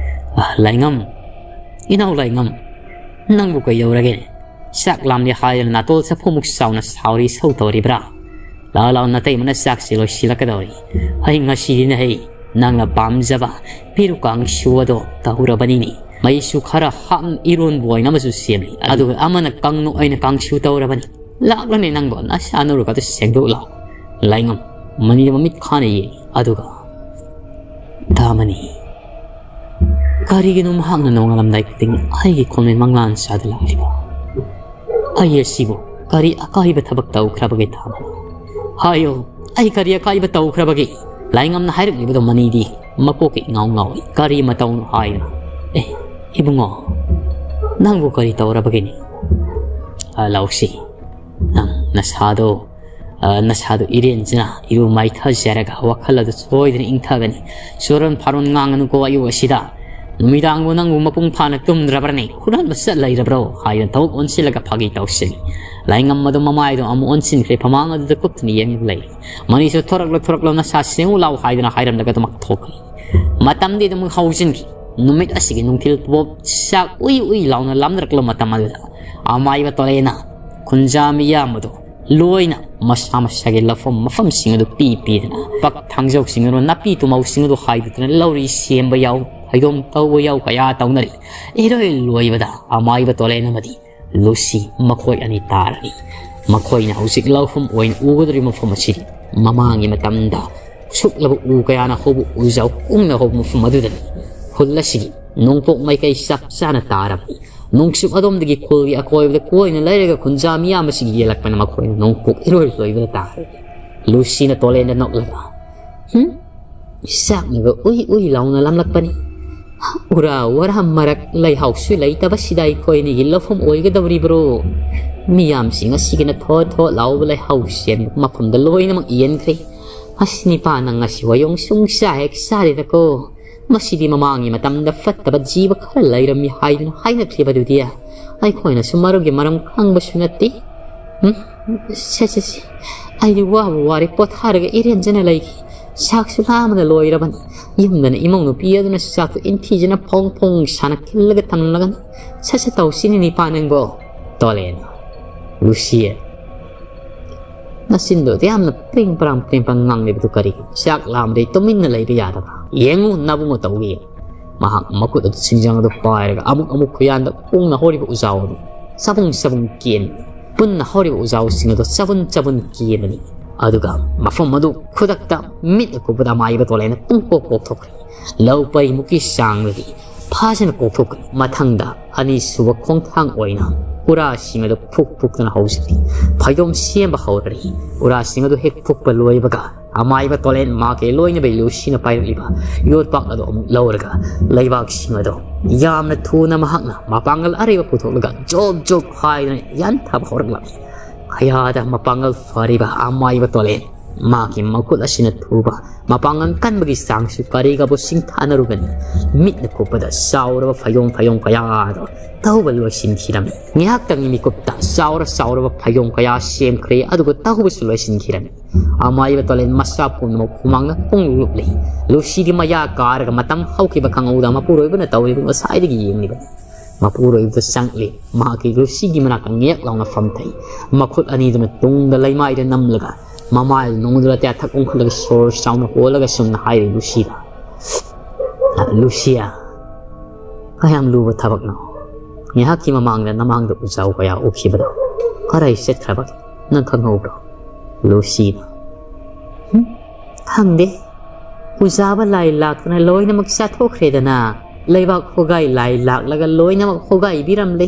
"ꯑ, ꯂꯥꯏꯉꯝ, ꯏꯅꯥꯎ ꯂꯥꯏꯉꯝ, ꯅꯪꯕꯨ ꯀꯩꯗꯧꯔꯒꯦ? ꯆꯥꯛ ꯂꯥꯝꯂꯦ ꯍꯥꯏꯗꯨꯅ ꯅꯥꯇꯣꯜ ꯆꯐꯨꯃꯨꯛ ꯆꯥꯎꯅ ꯁꯥꯎꯔꯤ ꯁꯧ ꯇꯧꯔꯤꯕ꯭ꯔꯥ? ꯂꯥꯛꯑꯣ ꯂꯥꯛꯑꯣ, ꯅꯇꯩꯃꯅ ꯆꯥꯛꯁꯤ ꯂꯣꯏꯁꯤꯜꯂꯛꯀꯗꯧꯔꯤ꯫ ꯑꯩ ꯉꯁꯤꯗꯤ ꯅꯍꯩ ꯅꯪꯅ ꯄꯥꯝꯖꯕ ꯄꯦꯔꯨꯛ ꯀꯥꯡꯁꯨ ꯑꯗꯣ ꯇꯧꯔꯕꯅꯤꯅꯦ꯫ ꯃꯩꯁꯨ ꯈꯔ ꯍꯥꯞꯅ ꯏꯔꯣꯟꯕ ꯑꯣꯏꯅ ꯑꯃꯁꯨ ꯁꯦꯝꯂꯤ꯫ ꯑꯗꯨꯒ ꯑꯃꯅ ꯀꯥꯡꯅ ꯑꯣꯏꯅ ꯀꯥꯡꯁꯨ ꯇꯧꯔꯕꯅꯤ꯫ ꯂꯥꯛꯂꯅꯦ ꯅꯪꯕꯣ, ꯅꯁꯥ ꯅꯔꯨꯛ ꯑꯗꯨ ꯁꯦꯡꯗꯣꯛ ꯂꯥꯛꯑꯣ"꯫ ꯂꯥꯏꯉꯝ ꯃꯅꯤꯗ ꯃꯃꯤꯠ ꯈꯥꯅ ꯌꯦꯡꯉꯤ꯫ ꯑꯗꯨꯒ, "ꯇꯥꯃꯅꯤ, ꯀꯔꯤꯒꯤꯅꯣ ꯃꯍꯥꯛꯅ ꯅꯣꯡꯉꯥꯜꯂꯝꯗꯥꯏ ꯈꯨꯗꯤꯡ ꯑꯩꯒꯤ ꯈꯣꯟꯃꯦ ꯃꯪꯂꯥꯟ ꯁꯥꯗ ꯂꯥꯛꯂꯤꯕ? ꯑꯩ ꯑꯁꯤꯕꯨ ꯀꯔꯤ ꯑꯀꯥꯏꯕ ꯊꯕꯛ ꯇꯧꯈ꯭ꯔꯕꯒꯦ ꯇꯥꯃꯅꯤ? ꯍꯥꯏꯌꯣ, ꯑꯩ ꯀꯔꯤ ꯑꯀꯥꯏꯕ ꯇꯧꯈ꯭ꯔꯕꯒꯦ?" ꯂꯥꯏꯉꯝꯅ ꯍꯥꯏꯔꯛꯂꯤꯕꯗꯣ ꯃꯅꯤꯗꯤ ꯃꯀꯣꯛꯀ ꯏꯉꯥꯎ ꯉꯥꯎꯏ꯫ "ꯀꯔꯤ ꯃꯇꯧꯅꯣ ꯍꯥꯏꯅ? ꯑꯦ, ꯏꯕꯨꯡꯉꯣ, ꯅꯪꯕꯨ ꯀꯔꯤ ꯇꯧꯔꯕꯒꯦꯅꯦ? ꯑ, ꯂꯧꯁꯤ, ꯅꯪ ꯅꯁꯥꯗꯣ, ꯑ, ꯅꯁꯥꯗꯣ ꯏꯔꯦꯟꯖꯅ ꯏꯔꯨ ꯃꯥꯏꯊꯖꯔꯒ ꯋꯥꯈꯜ ꯑꯗꯨ ꯁꯣꯏꯗꯅ ꯏꯪꯊꯒꯅꯤ꯫ ꯆꯨꯔꯣꯟ ꯐꯥꯔꯣꯟ ꯉꯥꯡꯒꯅꯨꯀꯣ ꯑꯌꯨꯛ ꯑꯁꯤꯗ꯫ "ꯅꯨꯃꯤꯗꯥꯡꯕꯨ ꯅꯪꯕꯨ ꯃꯄꯨꯡ ꯐꯥꯅ ꯇꯨꯝꯗ꯭ꯔꯕ꯭ꯔꯅꯦ? ꯍꯨꯔꯥꯟꯕ ꯆꯠ ꯂꯩꯔꯕ꯭ꯔꯣ?" ꯍꯥꯏꯗꯨꯅ ꯊꯕꯛ ꯑꯣꯟꯁꯤꯜꯂꯒ ꯐꯥꯒꯤ ꯇꯧꯁꯤꯜꯂꯤ꯫ ꯂꯥꯏꯉꯝ ꯑꯗꯨ ꯃꯃꯥꯏꯗꯣ ꯑꯃꯨꯛ ꯑꯣꯟꯁꯤꯟꯈ꯭ꯔꯦ, ꯐꯃꯥꯡ ꯑꯗꯨꯗ ꯀꯨꯞꯇꯨꯅ ꯌꯦꯡꯂꯒ ꯂꯩꯔꯤ꯫ ꯃꯅꯤꯁꯨ, "ꯊꯣꯔꯛꯂꯣ, ꯊꯣꯔꯛꯂꯣ, ꯅꯁꯥ ꯁꯦꯡꯉꯨ ꯂꯥꯎ" ꯍꯥꯏꯗꯨꯅ ꯍꯥꯏꯔꯝꯂꯒ ꯑꯗꯨꯃꯛ ꯊꯣꯛꯈ꯭ꯔꯦ꯫ ꯃꯇꯝꯗꯤ ꯑꯗꯨꯃꯛ ꯍꯧꯖꯤꯟꯈꯤ꯫ ꯅꯨꯃꯤꯠ ꯑꯁꯤꯒꯤ ꯅꯨꯡꯊꯤꯜ ꯄꯣꯞ ꯆꯥꯛ ꯎꯏ ꯎꯏ ꯂꯥꯎꯅ ꯂꯥꯝꯅꯔꯛꯂꯕ ꯃꯇꯝ ꯑꯗꯨꯗ ꯑꯃꯥꯏꯕ ꯇꯣꯂꯦꯅ ꯈꯨꯟꯖꯥ ꯃꯤꯌꯥꯝ ꯑꯗꯨ ꯂꯣꯏꯅ ꯃꯁꯥ ꯃꯁꯥꯒꯤ ꯂꯧꯐꯝ ꯃꯐꯝꯁꯤꯡ ꯑꯗꯨ ꯄꯤ ꯄꯤꯗꯨꯅ ꯄꯛ ꯊꯥꯡꯖꯧꯁꯤꯡ ꯑꯗꯨ ꯅꯥꯄꯤ ꯇꯨꯃꯧꯁꯤꯡ ꯑꯗꯨ ꯍꯥꯏꯗꯨꯅ ꯂꯧꯔꯤ ꯁꯦꯝꯕ ꯌꯥꯎ, ꯐꯩꯗꯣꯝ ꯇꯧꯕ ꯌꯥꯎ ꯀꯌꯥ ꯇꯧꯅꯔꯤ꯫ ꯏꯔꯣꯏ ꯂꯣꯏꯕꯗ ꯑꯃꯥꯏꯕ ꯇꯣꯂꯦꯟ ꯑꯃꯗꯤ ꯂꯨꯁꯤ ꯃꯈꯣꯏ ꯑꯅꯤ ꯇꯥꯔꯅꯤ꯫ ꯃꯈꯣꯏꯅ ꯍꯧꯖꯤꯛ ꯂꯧꯐꯝ ꯑꯣꯏꯅ ꯎꯒꯗꯧꯔꯤꯕ ꯃꯐꯝ ꯑꯁꯤꯗꯤ ꯃꯃꯥꯡꯒꯤ ꯃꯇꯝꯗ ꯁꯨꯛꯂꯕ ꯎ ꯀꯌꯥꯅ ꯍꯧꯕ ꯎꯖꯥꯎ ꯀꯨꯡꯅ ꯍꯧꯕ ꯃꯐꯝ ꯑꯗꯨꯗꯅꯤ꯫ ꯈꯨꯜ ꯑꯁꯤꯒꯤ ꯅꯣꯡꯄꯣꯛ ꯃꯥꯏꯀꯩ ꯆꯞ ꯆꯥꯅ ꯇꯥꯔꯕꯅꯤ꯫ ꯅꯨꯡꯁꯤꯠ ꯑꯗꯣꯝꯗꯒꯤ ꯈꯨꯜꯒꯤ ꯑꯀꯣꯏꯕꯗ ꯀꯣꯏꯅ ꯂꯩꯔꯒ ꯈꯨꯟꯖꯥ ꯃꯤꯌꯥꯝ ꯑꯁꯤꯒꯤ ꯌꯦꯜꯂꯛꯄꯅ ꯃꯈꯣꯏꯅ ꯅꯣꯡꯄꯣꯛ ꯏꯔꯣꯏ ꯂꯣꯏꯕꯗ ꯇꯥꯔꯦ꯫ ꯂꯨꯁꯤꯅ ꯇꯣꯂꯦꯟꯗ ꯅꯣꯛꯂꯒ, "ꯍꯨꯝ? ꯆꯥꯛꯅꯒ ꯎꯏ ꯎꯏ ꯂꯥꯎꯅ ꯂꯥꯝꯂꯛꯄꯅꯤ꯫ ꯎꯔꯥ ꯋꯥꯔꯥ ꯃꯔꯛ ꯂꯩꯍꯥꯎꯁꯨ ꯂꯩꯇꯕꯁꯤꯗ ꯑꯩꯈꯣꯏ ꯑꯅꯤꯒꯤ ꯂꯧꯐꯝ ꯑꯣꯏꯒꯗꯧꯔꯤꯕ꯭ꯔꯣ? ꯃꯤꯌꯥꯝꯁꯤꯡ ꯑꯁꯤꯒꯤꯅ ꯊꯣꯠ ꯊꯣꯠ ꯂꯥꯎꯕ ꯂꯩꯍꯥꯎ ꯆꯦꯟꯕ ꯃꯐꯝꯗ ꯂꯣꯏꯅꯃꯛ ꯌꯦꯟꯈ꯭ꯔꯦ꯫ ꯑꯁ, ꯅꯤꯄꯥ ꯅꯪ ꯉꯁꯤ ꯋꯥꯌꯣꯡ ꯁꯨꯡꯆꯥ ꯍꯦꯛ ꯆꯥꯗꯦꯗꯀꯣ꯫ ꯃꯁꯤꯗꯤ ꯃꯃꯥꯡꯒꯤ ꯃꯇꯝꯗ ꯐꯠꯇꯕ ꯖꯤꯕ ꯈꯔ ꯂꯩꯔꯝꯃꯤ ꯍꯥꯏꯗꯨꯅ ꯍꯥꯏꯅꯈꯤꯕꯗꯨꯗꯤ ꯑꯩꯈꯣꯏꯅꯁꯨ ꯃꯔꯨꯒꯤ ꯃꯔꯝ ꯈꯪꯕꯁꯨ ꯅꯠꯇꯦ꯫ ꯎꯝ, ꯁꯦ, ꯁꯦ, ꯁꯦ꯫ ꯑꯩꯗꯤ ꯋꯥꯕꯨ ꯋꯥꯔꯦ, ꯄꯣꯊꯥꯔꯒ ꯏꯔꯦꯟꯖꯅ ꯂꯩꯒꯦ꯫ ꯆꯥꯛꯁꯨ ꯂꯥꯝꯕꯅ ꯂꯣꯏꯔꯕꯅꯤ꯫ ꯌꯨꯝꯗꯅ ꯏꯃꯧ ꯅꯨꯄꯤ ꯑꯗꯨꯅ ꯆꯥꯛꯇꯨ ꯏꯟꯊꯤꯖꯅ ꯐꯣꯡ ꯐꯣꯡ ꯁꯥꯅ ꯈꯤꯜꯂꯒ ꯊꯝꯂꯒꯅꯤ꯫ ꯁꯠ ꯁꯠ ꯇꯧꯁꯤꯅꯦ ꯅꯤꯄꯥ ꯅꯪꯕꯣ꯫" ꯇꯣꯂꯦꯟ, ꯂꯨꯁꯤꯌꯦ꯫ ꯅꯆꯤꯟꯗꯨꯗꯤ ꯌꯥꯝꯅ ꯄ꯭ꯔꯤꯡ ꯄ꯭ꯔꯥꯡ ꯄ꯭ꯔꯤꯡ ꯄ꯭ꯔꯥꯡ ꯉꯥꯡꯂꯤꯕꯗꯨ ꯀꯔꯤꯒꯤꯅꯣ? ꯆꯥꯛ ꯂꯥꯝꯕꯗꯤ ꯇꯨꯃꯤꯟꯅ ꯂꯩꯕ ꯌꯥꯗꯕ? ꯌꯦꯡꯉꯨ ꯅꯕꯨꯡꯅ ꯇꯧꯏ꯫ ꯃꯍꯥꯛ ꯃꯈꯨꯠ ꯑꯗꯨ ꯁꯤꯡꯖꯪ ꯑꯗꯨ ꯄꯥꯏꯔꯒ ꯑꯃꯨꯛ ꯑꯃꯨꯛ ꯈꯨꯌꯥꯟꯗ ꯄꯨꯡꯅ ꯍꯧꯔꯤꯕ ꯎꯖꯥꯎ ꯑꯗꯨ ꯆꯕꯨꯡ ꯆꯕꯨꯡ ꯀꯦꯟ-, ꯄꯨꯟꯅ ꯍꯧꯔꯤꯕ ꯎꯖꯥꯎꯁꯤꯡ ꯑꯗꯨ ꯆꯕꯨꯟ ꯆꯕꯨꯟ ꯀꯦꯟꯕꯅꯤ꯫ ꯑꯗꯨꯒ ꯃꯐꯝ ꯑꯗꯨ ꯈꯨꯗꯛꯇ ꯃꯤꯠ ꯀꯨꯞꯄꯗ ꯑꯃꯥꯏꯕ ꯇꯣꯂꯦꯟꯅ ꯄꯨꯡꯀꯣꯛ ꯀꯣꯛꯊꯣꯛꯈ꯭ꯔꯦ꯫ ꯂꯧ ꯄꯩꯃꯨꯛꯀꯤ ꯆꯥꯡꯗꯗꯤ ꯐꯥꯖꯅ ꯀꯣꯛꯊꯣꯛꯈ꯭ꯔꯦ꯫ ꯃꯊꯪꯗ ꯑꯅꯤꯁꯨꯕ ꯈꯣꯡꯊꯥꯡ ꯑꯣꯏꯅ ꯎꯔꯥꯁꯤꯡ ꯑꯗꯨ ꯐꯨꯛ ꯐꯨꯛꯇꯅ ꯍꯧꯖꯤꯜꯂꯤ꯫ ꯐꯩꯗꯣꯝ ꯁꯦꯝꯕ ꯍꯧꯔꯛꯂꯤ꯫ ꯎꯔꯥꯁꯤꯡ ꯑꯗꯨ ꯍꯦꯛ ꯐꯨꯛꯄ ꯂꯣꯏꯕꯒ ꯑꯃꯥꯏꯕ ꯇꯣꯂꯦꯟ ꯃꯥꯒꯤ ꯂꯣꯏꯅꯕꯤ ꯂꯨꯁꯤꯅ ꯄꯥꯏꯔꯛꯂꯤꯕ ꯌꯣꯠꯄꯥꯛ ꯑꯗꯨ ꯑꯃꯨꯛ ꯂꯧꯔꯒ ꯂꯩꯕꯥꯛꯁꯤꯡ ꯑꯗꯨ ꯌꯥꯝꯅ ꯊꯨꯅ ꯃꯍꯥꯛꯅ ꯃꯄꯥꯡꯒꯜ ꯑꯔꯩꯕ ꯄꯨꯊꯣꯛꯂꯒ ꯖꯣꯕ ꯖꯣꯕ ꯍꯥꯏꯗꯨꯅ ꯌꯥꯟꯊꯕ ꯍꯧꯔꯛꯂꯝꯃꯤ꯫ ꯀꯌꯥꯗ ꯃꯄꯥꯡꯒꯜ ꯐꯔꯤꯕ ꯑꯃꯥꯏꯕ ꯇꯣꯂꯦꯟ! ꯃꯍꯥꯛꯀꯤ ꯃꯈꯨꯠ ꯑꯁꯤꯅ ꯊꯨꯕ, ꯃꯄꯥꯡꯒꯜ ꯀꯟꯕꯒꯤ ꯆꯥꯡꯁꯨ ꯀꯔꯤꯒꯕꯨ ꯁꯤꯡꯊꯥꯅꯔꯨꯒꯅꯤ꯫ ꯃꯤꯠꯅ ꯀꯨꯞꯄꯗ ꯆꯥꯎꯔꯕ ꯐꯩꯗꯣꯝ ꯐꯩꯗꯣꯝ ꯀꯌꯥꯗꯣ ꯇꯧꯕ ꯂꯣꯏꯁꯤꯟꯈꯤꯔꯝꯃꯤ꯫ ꯉꯥꯏꯍꯥꯛꯇꯪꯒꯤ ꯃꯤꯀꯨꯞꯇ ꯆꯥꯎꯔ ꯆꯥꯎꯔꯕ ꯐꯩꯗꯣꯝ ꯀꯌꯥ ꯁꯦꯝꯈ꯭ꯔꯦ, ꯑꯗꯨꯒ ꯇꯧꯕꯁꯨ ꯂꯣꯏꯁꯤꯟꯈꯤꯔꯝꯃꯤ꯫ ꯑꯃꯥꯏꯕ ꯇꯣꯂꯦꯟ ꯃꯁꯥ ꯄꯨꯝꯅꯃꯛ ꯍꯨꯃꯥꯡꯅ ꯄꯨꯡ ꯂꯨꯞꯂꯤ꯫ ꯂꯨꯁꯤꯗꯤ ꯃꯌꯥ ꯀꯥꯔꯒ ꯃꯇꯝ ꯍꯧꯈꯤꯕ ꯈꯪꯍꯧꯗ ꯃꯄꯨꯔꯣꯏꯕꯅ ꯇꯧꯔꯤꯕ ꯉꯁꯥꯏꯗꯒꯤ ꯌꯦꯡꯂꯤꯕ꯫ ꯃꯄꯨꯔꯣꯏꯕꯗ ꯆꯪꯂꯤ꯫ ꯃꯍꯥꯛꯀꯤ ꯂꯨꯁꯤꯒꯤ ꯃꯅꯥꯛꯇ ꯉꯦꯛ ꯂꯥꯎꯅ ꯐꯝꯊꯩ꯫ ꯃꯈꯨꯠ ꯑꯅꯤꯗꯨꯅ ꯇꯨꯡꯗ ꯂꯩꯃꯥꯏꯗ ꯅꯝꯂꯒ ꯃꯃꯥꯏ ꯅꯣꯡꯃꯗꯨꯗ ꯇꯌꯥꯊꯛ ꯑꯣꯟꯈꯠꯂꯒ ꯁꯣꯔ ꯆꯥꯎꯅ ꯍꯣꯜꯂꯒ ꯁꯨꯝꯅ ꯍꯥꯏꯔꯤ ꯂꯨꯁꯤꯗ, "ꯂꯨꯁꯤꯌꯥ, ꯀꯌꯥꯝ ꯂꯨꯕ ꯊꯕꯛꯅꯣ? ꯉꯥꯏꯍꯥꯛꯀꯤ ꯃꯃꯥꯡꯗ ꯅꯃꯥꯡꯗ ꯎꯖꯥꯎ ꯀꯌꯥ ꯎꯈꯤꯕꯗꯣ ꯀꯔꯥꯏ ꯆꯠꯈ꯭ꯔꯕꯒꯦ? ꯅꯪ ꯈꯪꯍꯧꯕ꯭ꯔꯣ?" ꯂꯨꯁꯤꯅ, "ꯍꯨꯝ, ꯈꯪꯗꯦ꯫ ꯎꯖꯥꯕ ꯂꯥꯏ ꯂꯥꯛꯇꯅ ꯂꯣꯏꯅꯃꯛ ꯆꯥꯊꯣꯛꯈ꯭ꯔꯦꯗꯅ꯫ ꯂꯩꯕꯥꯛ ꯍꯣꯒꯥꯏ ꯂꯥꯏ ꯂꯥꯛꯂꯒ ꯂꯣꯏꯅꯃꯛ ꯍꯣꯒꯥꯏꯕꯤꯔꯝꯂꯦ꯫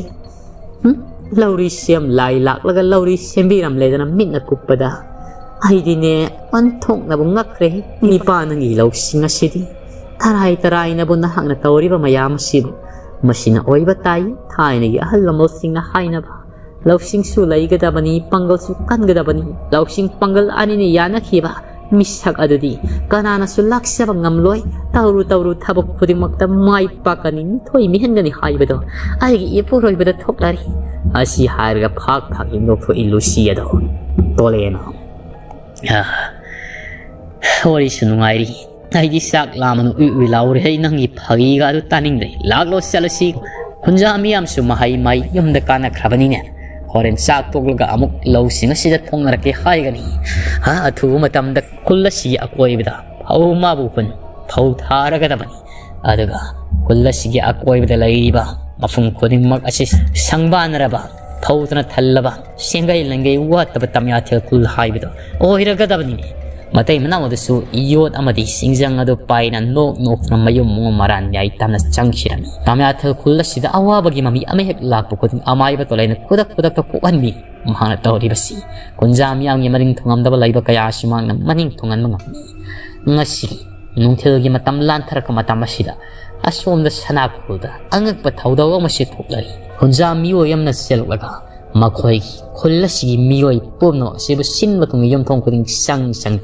ꯍꯨꯝ? ꯂꯧꯔꯤ ꯁꯦꯝ ꯂꯥꯏ ꯂꯥꯛꯂꯒ ꯂꯧꯔꯤ ꯁꯦꯝꯕꯤꯔꯝꯂꯦꯗꯅ ꯃꯤꯠꯅ ꯀꯨꯞꯄꯗ꯫ ꯑꯩꯗꯤꯅꯦ, ꯑꯣꯟꯊꯣꯛꯅꯕꯨ ꯉꯛꯈ꯭ꯔꯦ꯫ ꯅꯤꯄꯥ ꯅꯪꯒꯤ ꯂꯧꯁꯤꯡ ꯑꯁꯤꯗꯤ꯫ ꯇꯔꯥꯏ ꯇꯔꯥꯏꯅꯕꯨ ꯅꯍꯥꯛꯅ ꯇꯧꯔꯤꯕ ꯃꯌꯥꯝ ꯑꯁꯤꯕꯨ꯫ ꯃꯁꯤꯅ ꯑꯣꯏꯕ ꯇꯥꯏ, ꯊꯥꯏꯅꯒꯤ ꯑꯍꯜ ꯂꯃꯟꯁꯤꯡꯅ ꯍꯥꯏꯅꯕ, ꯂꯧꯁꯤꯡꯁꯨ ꯂꯩꯒꯗꯕꯅꯤ, ꯄꯥꯡꯒꯜꯁꯨ ꯀꯟꯒꯗꯕꯅꯤ꯫ ꯂꯧꯁꯤꯡ ꯄꯥꯡꯒꯜ ꯑꯅꯤꯅ ꯌꯥꯅꯈꯤꯕ ꯃꯤꯁꯛ ꯑꯗꯨꯗꯤ ꯀꯅꯥꯅꯁꯨ ꯂꯥꯛꯆꯕ ꯉꯝꯂꯣꯏ꯫ ꯇꯧꯔꯨ ꯇꯧꯔꯨ ꯊꯕꯛ ꯈꯨꯗꯤꯡꯃꯛꯇ ꯃꯥꯏ ꯄꯥꯛꯀꯅꯤ, ꯃꯤꯊꯣꯏ ꯃꯤꯍꯦꯟꯒꯅꯤ ꯍꯥꯏꯕꯗꯣ ꯑꯩꯒꯤ ꯏꯄꯨꯔꯣꯏꯕꯗ ꯊꯣꯛꯂꯔꯤ꯫" ꯑꯁꯤ ꯍꯥꯏꯔꯒ ꯐꯥꯛ ꯐꯥꯛ ꯍꯦꯟꯗꯣꯛꯊꯣꯛꯏ ꯂꯨꯁꯤ ꯑꯗꯣ꯫ ꯇꯣꯂꯦꯅ, "ꯑꯥ, ꯋꯥꯔꯤꯁꯨ ꯅꯨꯡꯉꯥꯏꯔꯤ꯫ ꯑꯩꯗꯤ ꯆꯥꯛ ꯂꯥꯝꯃꯅ ꯎꯏ ꯎꯏ ꯂꯥꯎꯔꯦ꯫ ꯑꯩ ꯅꯪꯒꯤ ꯐꯥꯒꯤꯒ ꯑꯗꯨ ꯇꯥꯅꯤꯡꯗ꯭ꯔꯦ꯫ ꯂꯥꯛꯂꯣ ꯆꯠꯂꯁꯤ꯫ ꯈꯨꯟꯖꯥ ꯃꯤꯌꯥꯝꯁꯨ ꯃꯍꯩ ꯃꯍꯩ ꯌꯨꯝꯗ ꯀꯥꯟꯅꯈ꯭ꯔꯕꯅꯤꯅꯦ꯫ ꯍꯣꯔꯦꯟ ꯆꯥꯛ ꯇꯣꯛꯂꯒ ꯑꯃꯨꯛ ꯂꯧꯁꯤꯡ ꯑꯁꯤꯗ ꯊꯣꯛꯅꯔꯛꯀꯦ ꯍꯥꯏꯒꯅꯤ꯫ ꯍꯥ, ꯑꯊꯨꯕ ꯃꯇꯝꯗ ꯈꯨꯜ ꯑꯁꯤꯒꯤ ꯑꯀꯣꯏꯕꯗ ꯐꯧ ꯃꯥꯕꯨ ꯍꯨꯟ, ꯐꯧ ꯊꯥꯔꯒꯗꯕꯅꯤ꯫ ꯑꯗꯨꯒ ꯈꯨꯜ ꯑꯁꯤꯒꯤ ꯑꯀꯣꯏꯕꯗ ꯂꯩꯔꯤꯕ ꯃꯐꯝ ꯈꯨꯗꯤꯡꯃꯛ ꯑꯁꯤ ꯁꯪꯕꯥꯟꯅꯔꯕ, ꯐꯧꯗꯨꯅ ꯊꯜꯂꯕ, ꯁꯦꯡꯒꯩ ꯂꯪꯒꯩ ꯋꯥꯠꯇꯕ ꯇꯝꯌꯥꯊꯦꯜ ꯈꯨꯜ ꯍꯥꯏꯕꯗꯣ ꯑꯣꯏꯔꯒꯗꯕꯅꯤꯅꯦ꯫" ꯃꯇꯩ ꯃꯅꯥꯎ ꯑꯗꯨꯁꯨ ꯌꯣꯠ ꯑꯃꯗꯤ ꯆꯤꯡꯖꯪ ꯑꯗꯨ ꯄꯥꯏꯅ ꯅꯣꯛ ꯅꯣꯛꯇꯨꯅ ꯃꯌꯨꯝ ꯃꯉꯣꯟ ꯃꯔꯥꯟ ꯌꯥꯏ ꯇꯝꯅ ꯆꯪꯈꯤꯔꯝꯃꯤ꯫ ꯇꯝꯌꯥꯊꯦꯜ ꯈꯨꯜ ꯑꯁꯤꯗ ꯑꯋꯥꯕꯒꯤ ꯃꯃꯤ ꯑꯃ ꯍꯦꯛ ꯂꯥꯛꯄ ꯈꯨꯗꯤꯡ ꯑꯃꯥꯏꯕ ꯇꯣꯂꯩꯅ ꯈꯨꯗꯛ ꯈꯨꯗꯛꯇ ꯀꯣꯛꯍꯟꯕꯤ꯫ ꯃꯍꯥꯛꯅ ꯇꯧꯔꯤꯕꯁꯤ ꯈꯨꯟꯖꯥ ꯃꯤꯌꯥꯝꯒꯤ ꯃꯅꯤꯡ ꯊꯨꯡꯉꯝꯗꯕ ꯂꯩꯕ ꯀꯌꯥ ꯑꯁꯤ ꯃꯍꯥꯛꯅ ꯃꯅꯤꯡ ꯊꯨꯡꯍꯟꯕ ꯉꯝꯃꯤ꯫ ꯉꯁꯤꯒꯤ ꯅꯨꯡꯊꯤꯜꯒꯤ ꯃꯇꯝ ꯂꯥꯟꯊꯔꯛꯄ ꯃꯇꯝ ꯑꯁꯤꯗ ꯑꯁꯣꯝꯗ ꯁꯅꯥꯈꯣꯜꯗ ꯑꯉꯛꯄ ꯊꯧꯗꯣꯛ ꯑꯃꯁꯨ ꯊꯣꯛꯂꯔꯤ꯫ ꯈꯨꯟꯖꯥ ꯃꯤꯑꯣꯏ ꯑꯃꯅ ꯆꯦꯜꯂꯛꯂꯒ ꯃꯈꯣꯏꯒꯤ ꯈꯨꯜ ꯑꯁꯤꯒꯤ ꯃꯤꯑꯣꯏ ꯄꯨꯝꯅꯃꯛ ꯑꯁꯤꯕꯨ ꯁꯤꯟꯕ ꯊꯨꯡꯅ ꯌꯨꯝꯊꯣꯡ ꯈꯨꯗꯤꯡ ꯆꯪ ꯆꯪ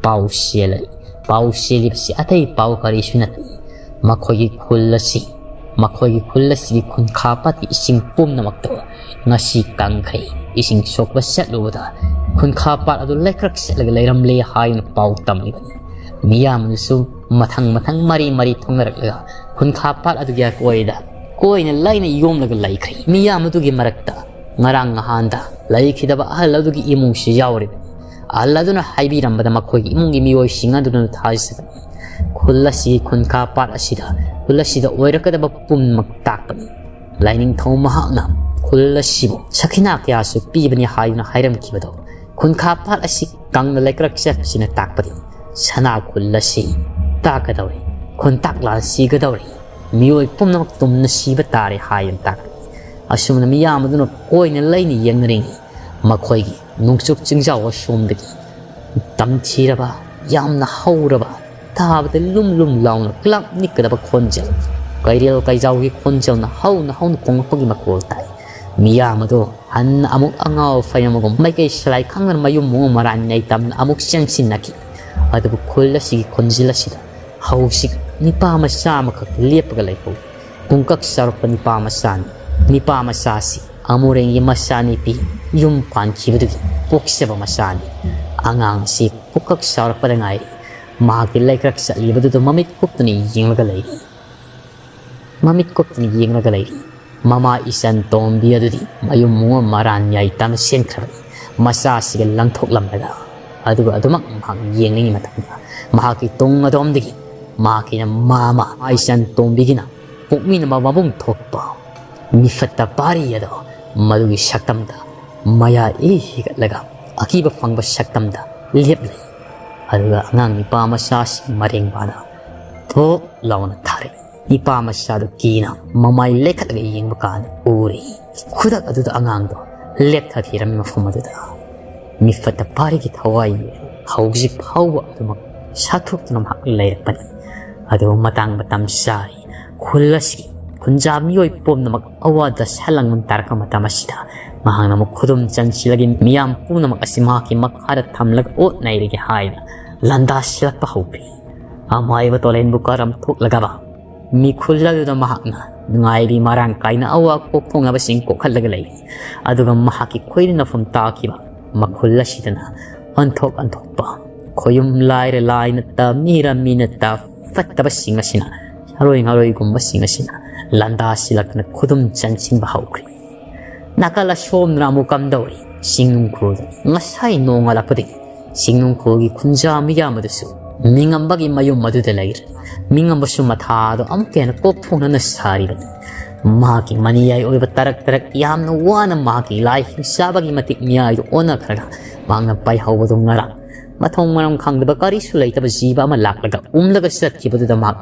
ꯄꯥꯎ ꯆꯦꯜꯂꯛꯏ꯫ ꯄꯥꯎ ꯆꯦꯜꯂꯤꯕꯁꯤ ꯑꯇꯩ ꯄꯥꯎ ꯀꯔꯤꯁꯨ ꯅꯠꯇꯦ, ꯃꯈꯣꯏꯒꯤ ꯈꯨꯜ ꯑꯁꯤ, ꯃꯈꯣꯏꯒꯤ ꯈꯨꯜ ꯑꯁꯤꯒꯤ ꯈꯨꯟꯈꯥ ꯄꯥꯠꯀꯤ ꯏꯁꯤꯡ ꯄꯨꯝꯅꯃꯛꯇꯣ ꯉꯁꯤ ꯀꯪꯈ꯭ꯔꯦ꯫ ꯏꯁꯤꯡ ꯁꯣꯛꯄ ꯆꯠꯂꯨꯕꯗ ꯈꯨꯟꯈꯥ ꯄꯥꯠ ꯑꯗꯨ ꯂꯩꯀ꯭ꯔꯛ ꯆꯠꯂꯒ ꯂꯩꯔꯝꯂꯦ ꯍꯥꯏꯅ ꯄꯥꯎ ꯇꯝꯂꯤꯕꯅꯤ꯫ ꯃꯤꯌꯥꯝ ꯑꯗꯨꯁꯨ ꯃꯊꯪ ꯃꯊꯪ ꯃꯔꯤ ꯃꯔꯤ ꯊꯣꯡꯅꯔꯛꯂꯒ ꯈꯨꯟꯈꯥ ꯄꯥꯠ ꯑꯗꯨꯒꯤ ꯑꯀꯣꯏꯗ ꯀꯣꯏꯅ ꯂꯩꯅ ꯌꯣꯝꯂꯒ ꯂꯩꯈ꯭ꯔꯦ꯫ ꯃꯤꯌꯥꯝ ꯑꯗꯨꯒꯤ ꯃꯔꯛꯇ ꯉꯔꯥꯡ ꯅꯍꯥꯟꯗ ꯂꯩꯈꯤꯗꯕ ꯑꯍꯜ ꯑꯗꯨꯒꯤ ꯏꯃꯨꯡꯁꯨ ꯌꯥꯎꯔꯤꯕꯅꯤ꯫ ꯑꯍꯜ ꯑꯗꯨꯅ ꯍꯥꯏꯕꯤꯔꯝꯕꯗ ꯃꯈꯣꯏꯒꯤ ꯏꯃꯨꯡꯒꯤ ꯃꯤꯑꯣꯏꯁꯤꯡ ꯑꯗꯨꯅ ꯊꯥꯖꯕꯅꯤ꯫ ꯈꯨꯜ ꯑꯁꯤꯒꯤ ꯈꯨꯟꯈꯥ ꯄꯥꯠ ꯑꯁꯤꯗ, ꯈꯨꯜ ꯑꯁꯤꯗ ꯑꯣꯏꯔꯛꯀꯗꯕ ꯄꯨꯝꯅꯃꯛ ꯇꯥꯛꯄꯅꯤ꯫ ꯂꯥꯏꯅꯤꯡꯊꯧ ꯃꯍꯥꯛꯅ ꯈꯨꯜ ꯑꯁꯤꯕꯨ ꯁꯈꯤꯅꯥ ꯀꯌꯥꯁꯨ ꯄꯤꯕꯅꯤ ꯍꯥꯏꯗꯨꯅ ꯍꯥꯏꯔꯝꯈꯤꯕꯗꯣ ꯈꯨꯟꯈꯥ ꯄꯥꯠ ꯑꯁꯤ ꯀꯪꯅ ꯂꯩꯀ꯭ꯔꯛ ꯆꯠꯄꯁꯤꯅ ꯇꯥꯛꯄꯗꯤ ꯁꯅꯥ ꯈꯨꯜ ꯑꯁꯤ ꯇꯥꯛꯀꯗꯧꯔꯤ, ꯈꯨꯟꯇꯥꯛ ꯂꯥꯟ ꯁꯤꯒꯗꯧꯔꯤ, ꯃꯤꯑꯣꯏ ꯄꯨꯝꯅꯃꯛ ꯇꯨꯝꯅ ꯁꯤꯕ ꯇꯥꯔꯦ ꯍꯥꯏꯗꯨꯅ ꯇꯥꯛꯄꯅꯤ꯫ ꯑꯁꯨꯝꯅ ꯃꯤꯌꯥꯝ ꯑꯗꯨꯅ ꯀꯣꯏꯅ ꯂꯩꯅ ꯌꯦꯡꯅꯔꯤꯉꯩ ꯃꯈꯣꯏꯒꯤ ꯅꯣꯡꯆꯨꯞ ꯆꯤꯡꯖꯥꯎ ꯑꯁꯣꯝꯗꯒꯤ ꯇꯝꯊꯤꯔꯕ, ꯌꯥꯝꯅ ꯍꯧꯔꯕ, ꯇꯥꯕꯗ ꯂꯨꯝ ꯂꯨꯝ ꯂꯥꯎꯅ ꯀ꯭ꯂꯥꯞ ꯅꯤꯛꯀꯗꯕ ꯈꯣꯟꯖꯦꯜ, ꯀꯩꯔꯦꯜ ꯀꯩꯖꯥꯎꯒꯤ ꯈꯣꯟꯖꯦꯜꯅ ꯍꯧꯅ ꯍꯧꯅ ꯈꯣꯡꯂꯛꯄꯒꯤ ꯃꯈꯣꯜ ꯇꯥꯏ꯫ ꯃꯤꯌꯥꯝ ꯑꯗꯨ ꯍꯟꯅ ꯑꯃꯨꯛ ꯑꯉꯥꯎ ꯑꯐꯩꯅ ꯑꯃꯒꯨꯝ ꯃꯥꯏꯀꯩ ꯁꯂꯥꯏ ꯈꯪꯗꯅ ꯃꯌꯨꯝ ꯃꯑꯣꯡ ꯃꯔꯥꯟ ꯅꯩꯇꯝꯅ ꯑꯃꯨꯛ ꯆꯦꯟꯁꯤꯟꯅꯈꯤ꯫ ꯑꯗꯨꯕꯨ ꯈꯨꯜ ꯑꯁꯤꯒꯤ ꯈꯣꯟꯖꯦꯜ ꯑꯁꯤꯗ ꯍꯧꯖꯤꯛ ꯅꯤꯄꯥ ꯃꯆꯥ ꯑꯃꯈꯛ ꯂꯦꯞꯄꯒ ꯂꯩꯍꯧꯏ꯫ ꯄꯨꯡꯀꯛ ꯆꯥꯎꯔꯛꯄ ꯅꯤꯄꯥ ꯃꯆꯥꯅꯤ꯫ ꯅꯤꯄꯥ ꯃꯆꯥꯁꯤ ꯑꯃꯨꯔꯦꯟꯒꯤ ꯃꯆꯥꯅꯨꯄꯤ ꯌꯨꯝ ꯄꯥꯟꯈꯤꯕꯗꯨꯒꯤ ꯄꯣꯛꯆꯕ ꯃꯆꯥꯅꯤ꯫ ꯑꯉꯥꯡꯁꯤ ꯄꯨꯡꯀꯛ ꯆꯥꯎꯔꯛꯄꯗ ꯉꯥꯏꯔꯤ꯫ ꯃꯍꯥꯛꯀꯤ ꯂꯩꯀ꯭ꯔꯛ ꯆꯠꯂꯤꯕꯗꯨꯗ ꯃꯃꯤꯠ ꯀꯨꯞꯇꯨꯅ ꯌꯦꯡꯂꯒ ꯂꯩꯔꯤ꯫ ꯃꯃꯤꯠ ꯀꯨꯞꯇꯨꯅ ꯌꯦꯡꯂꯒ ꯂꯩꯔꯤ꯫ ꯃꯃꯥ ꯏꯆꯟ ꯇꯣꯝꯕꯤ ꯑꯗꯨꯗꯤ ꯃꯌꯨꯝ ꯃꯉꯣꯟ ꯃꯔꯥꯟ ꯌꯥꯏꯇꯥꯅ ꯆꯦꯟꯈ꯭ꯔꯕꯅꯤ꯫ ꯃꯆꯥꯁꯤꯒ ꯂꯪꯊꯣꯛꯂꯝꯂꯒ ꯑꯗꯨꯒ ꯑꯗꯨꯃꯛ ꯃꯍꯥꯛ ꯌꯦꯡꯂꯤꯉꯩ ꯃꯇꯝꯗ ꯃꯍꯥꯛꯀꯤ ꯇꯨꯡ ꯑꯗꯣꯝꯗꯒꯤ ꯃꯍꯥꯛꯀꯤꯅ ꯃꯃꯥ ꯏꯆꯟ ꯇꯣꯝꯕꯤꯒꯤꯅ ꯄꯣꯛꯃꯤꯟꯅꯕ ꯃꯕꯨꯡ ꯊꯣꯛꯄ ꯃꯤꯐꯠꯇ ꯄꯥꯔꯤ ꯑꯗꯣ ꯃꯗꯨꯒꯤ ꯁꯛꯇꯝꯗ ꯃꯌꯥ ꯏ ꯍꯤꯒꯠꯂꯒ ꯑꯀꯤꯕ ꯐꯪꯕ ꯁꯛꯇꯝꯗ ꯂꯦꯞꯂꯤ꯫ ꯑꯗꯨꯒ ꯑꯉꯥꯡ ꯅꯤꯄꯥ ꯃꯆꯥꯁꯤ ꯃꯔꯦꯡ ꯄꯥꯅ ꯊꯣꯛ ꯂꯥꯎꯅ ꯊꯥꯔꯛꯏ꯫ ꯅꯤꯄꯥ ꯃꯆꯥꯗꯨ ꯀꯤꯅ ꯃꯃꯥꯏ ꯂꯦꯛꯈꯠꯂꯒ ꯌꯦꯡꯕ ꯀꯥꯟꯗ ꯎꯔꯤ꯫ ꯈꯨꯗꯛ ꯑꯗꯨꯗ ꯑꯉꯥꯡꯗꯣ ꯂꯦꯛꯊꯈꯤꯔꯝꯃꯤ ꯃꯐꯝ ꯑꯗꯨꯗ꯫ ꯃꯤꯐꯠꯇ ꯄꯥꯔꯤꯒꯤ ꯊꯋꯥꯏ ꯍꯧꯖꯤꯛ ꯐꯥꯎꯕ ꯑꯗꯨꯃꯛ ꯁꯥꯊꯣꯛꯇꯨꯅ ꯃꯍꯥꯛ ꯂꯩꯔꯛꯄꯅꯤ꯫ ꯑꯗꯨꯕꯨ ꯃꯇꯥꯡ ꯃꯇꯝ ꯆꯥꯔꯤ꯫ ꯈꯨꯜ ꯑꯁꯤꯒꯤ ꯈꯨꯟꯖꯥ ꯃꯤꯑꯣꯏ ꯄꯨꯝꯅꯃꯛ ꯑꯋꯥꯗ ꯁꯂꯪ ꯇꯥꯔꯛꯄ ꯃꯇꯝ ꯑꯁꯤꯗ, ꯃꯍꯥꯛꯅ ꯑꯃꯨꯛ ꯈꯨꯗꯨꯝ ꯆꯟꯁꯤꯜꯂꯒ ꯃꯤꯌꯥꯝ ꯄꯨꯝꯅꯃꯛ ꯑꯁꯤ ꯃꯍꯥꯛꯀꯤ ꯃꯈꯥꯗ ꯊꯝꯂꯒ ꯑꯣꯠ ꯅꯩꯔꯒꯦ ꯍꯥꯏꯅ ꯂꯥꯟꯗꯥꯁꯤꯜꯂꯛꯄ ꯍꯧꯈ꯭ꯔꯤ꯫ ꯑꯃꯥꯏꯕ ꯇꯣꯂꯦꯟꯕꯨ ꯀꯔꯝ ꯊꯣꯛꯂꯒꯕ ꯃꯤꯈꯨꯜ ꯑꯗꯨꯗ ꯃꯍꯥꯛꯅ ꯅꯨꯡꯉꯥꯏꯕꯤ ꯃꯔꯥꯡ ꯀꯥꯏꯅ ꯑꯋꯥ ꯀꯣꯛꯊꯣꯡꯅꯕꯁꯤꯡ ꯀꯣꯛꯍꯜꯂꯒ ꯂꯩ꯫ ꯑꯗꯨꯒ ꯃꯍꯥꯛꯀꯤ ꯈꯣꯏꯔꯤ ꯅꯐꯝ ꯇꯥꯈꯤꯕ ꯃꯈꯨꯜ ꯑꯁꯤꯗꯅ ꯑꯣꯟꯊꯣꯛ ꯑꯣꯟꯊꯣꯛꯄ ꯈꯣꯌꯨꯝ ꯂꯥꯏꯔ ꯂꯥꯏꯅ ꯇ ꯃꯤꯔ ꯃꯤꯅ ꯇ ꯐꯠꯇꯕꯁꯤꯡ ꯑꯁꯤꯅ, ꯁꯥꯔꯣꯏ ꯉꯥꯔꯣꯏꯒꯨꯝꯕꯁꯤꯡ ꯑꯁꯤꯅ ꯂꯥꯟꯗꯥꯁꯤꯜꯂꯛꯇꯨꯅ ꯈꯨꯗꯨꯝ ꯆꯟꯁꯤꯟꯕ ꯍꯧꯈ꯭ꯔꯤ꯫ ꯅꯥꯀꯜ ꯑꯁꯣꯝꯗꯅ ꯑꯃꯨꯛ ꯀꯝꯗꯧꯔꯤ? ꯆꯤꯡꯅꯨꯡꯈꯣꯜꯗ ꯉꯁꯥꯏ ꯅꯣꯡꯉꯥꯜꯂꯛꯄꯗꯒꯤ ꯆꯤꯡꯅꯨꯡꯈꯣꯜꯒꯤ ꯈꯨꯟꯖꯥ ꯃꯤꯌꯥꯝ ꯑꯗꯨꯁꯨ ꯃꯤꯉꯝꯕꯒꯤ ꯃꯌꯨꯝ ꯑꯗꯨꯗ ꯂꯩꯔꯦ꯫ ꯃꯤꯉꯝꯕꯁꯨ ꯃꯊꯥꯗꯣ ꯑꯃꯨꯛꯀ ꯍꯦꯟꯅ ꯀꯣꯛ ꯊꯣꯡꯅꯅ ꯁꯥꯔꯤꯕꯅꯤ꯫ ꯃꯍꯥꯛꯀꯤ ꯃꯅꯤꯌꯥꯏ ꯑꯣꯏꯕ ꯇꯔꯛ ꯇꯔꯛ ꯌꯥꯝꯅ ꯋꯥꯅ ꯃꯍꯥꯛꯀꯤ ꯂꯥꯏ ꯍꯤꯡꯆꯥꯕꯒꯤ ꯃꯇꯤꯛ ꯃꯤꯌꯥꯏꯗꯨ ꯑꯣꯟꯅꯈ꯭ꯔꯒ ꯃꯍꯥꯛꯅ ꯄꯥꯏꯍꯧꯕꯗꯨ ꯉꯔꯥꯡ ꯃꯊꯣꯡ ꯃꯔꯝ ꯈꯪꯗꯕ ꯀꯔꯤꯁꯨ ꯂꯩꯇꯕ ꯖꯤꯕ ꯑꯃ ꯂꯥꯛꯂꯒ ꯎꯝꯂꯒ ꯆꯠꯈꯤꯕꯗꯨꯗ ꯃꯍꯥꯛ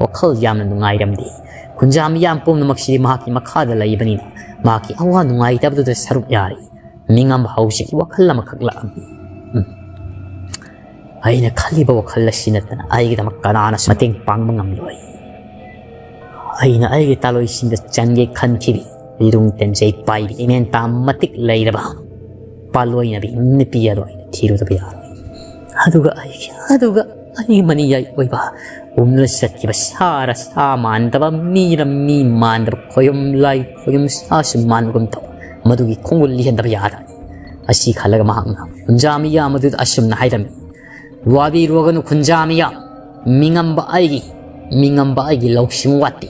ꯋꯥꯈꯜ ꯌꯥꯝꯅ ꯅꯨꯡꯉꯥꯏꯔꯝꯗꯦ꯫ ꯈꯨꯟꯖꯥ ꯃꯤꯌꯥꯝ ꯄꯨꯝꯅꯃꯛꯁꯤꯗꯤ ꯃꯍꯥꯛꯀꯤ ꯃꯈꯥꯗ ꯂꯩꯕꯅꯤꯅ ꯃꯍꯥꯛꯀꯤ ꯑꯋꯥ ꯅꯨꯡꯉꯥꯏꯇꯕꯗꯨꯗ ꯁꯔꯨꯛ ꯌꯥꯔꯤ꯫ ꯅꯤꯡꯉꯝꯕ ꯍꯧꯖꯤꯛ ꯋꯥꯈꯜ ꯑꯃꯈꯛ ꯂꯥꯛꯑꯝꯃꯤ꯫ ꯎꯝ꯫ ꯑꯩꯅ ꯈꯜꯂꯤꯕ ꯋꯥꯈꯜ ꯑꯁꯤ ꯅꯠꯇꯅ ꯑꯩꯒꯤꯗꯃꯛ ꯀꯅꯥꯅꯁꯨ ꯃꯇꯦꯡ ꯄꯥꯡꯕ ꯉꯝꯂꯣꯏ꯫ ꯑꯩꯅ ꯑꯩꯒꯤ ꯇꯥꯂꯣꯏꯁꯤꯡꯗ ꯆꯟꯒꯦ ꯈꯟꯈꯤꯕꯤ ꯏꯔꯨꯡ ꯇꯦꯟꯖꯩ ꯄꯥꯏꯕꯤ ꯏꯃꯦꯟ ꯇꯥ ꯃꯇꯤꯛ ꯂꯩꯔꯕ ꯄꯥꯂꯣꯏꯅꯕꯤ ꯅꯨꯄꯤ ꯑꯗꯣ ꯑꯩꯅ ꯊꯤꯔꯨꯗꯕ ꯌꯥꯔꯣꯏ꯫ ꯑꯗꯨꯒ ꯑꯩꯒꯤ, ꯑꯗꯨꯒ ꯑꯩꯒꯤ ꯃꯅꯤꯌꯥꯏ ꯑꯣꯏꯕ ꯎꯝꯂ ꯆꯠꯈꯤꯕ ꯁꯥꯔ ꯁꯥ ꯃꯥꯟꯗꯕ ꯃꯤꯔ ꯃꯤ ꯃꯥꯟꯗꯕ ꯈꯣꯌꯨꯝ ꯂꯥꯏ ꯈꯣꯌꯨꯝ ꯁꯥꯁꯨ ꯃꯥꯟꯕꯒꯨꯝ ꯇꯧ꯫ ꯃꯗꯨꯒꯤ ꯈꯣꯡꯒꯨꯜ ꯂꯤꯍꯟꯗꯕ ꯌꯥꯗꯕꯅꯤ꯫ ꯑꯁꯤ ꯈꯜꯂꯒ ꯃꯍꯥꯛꯅ ꯈꯨꯟꯖꯥ ꯃꯤꯌꯥꯝ ꯑꯗꯨꯗ ꯑꯁꯨꯝꯅ ꯍꯥꯏꯔꯝꯃꯤ, "ꯋꯥꯕꯤꯔꯨꯒꯅꯨ ꯈꯨꯟꯖꯥ ꯃꯤꯌꯥꯝ, ꯃꯤꯉꯝꯕ ꯑꯩꯒꯤ, ꯃꯤꯉꯝꯕ ꯑꯩꯒꯤ ꯂꯧꯁꯤꯡ ꯋꯥꯠꯇꯦ꯫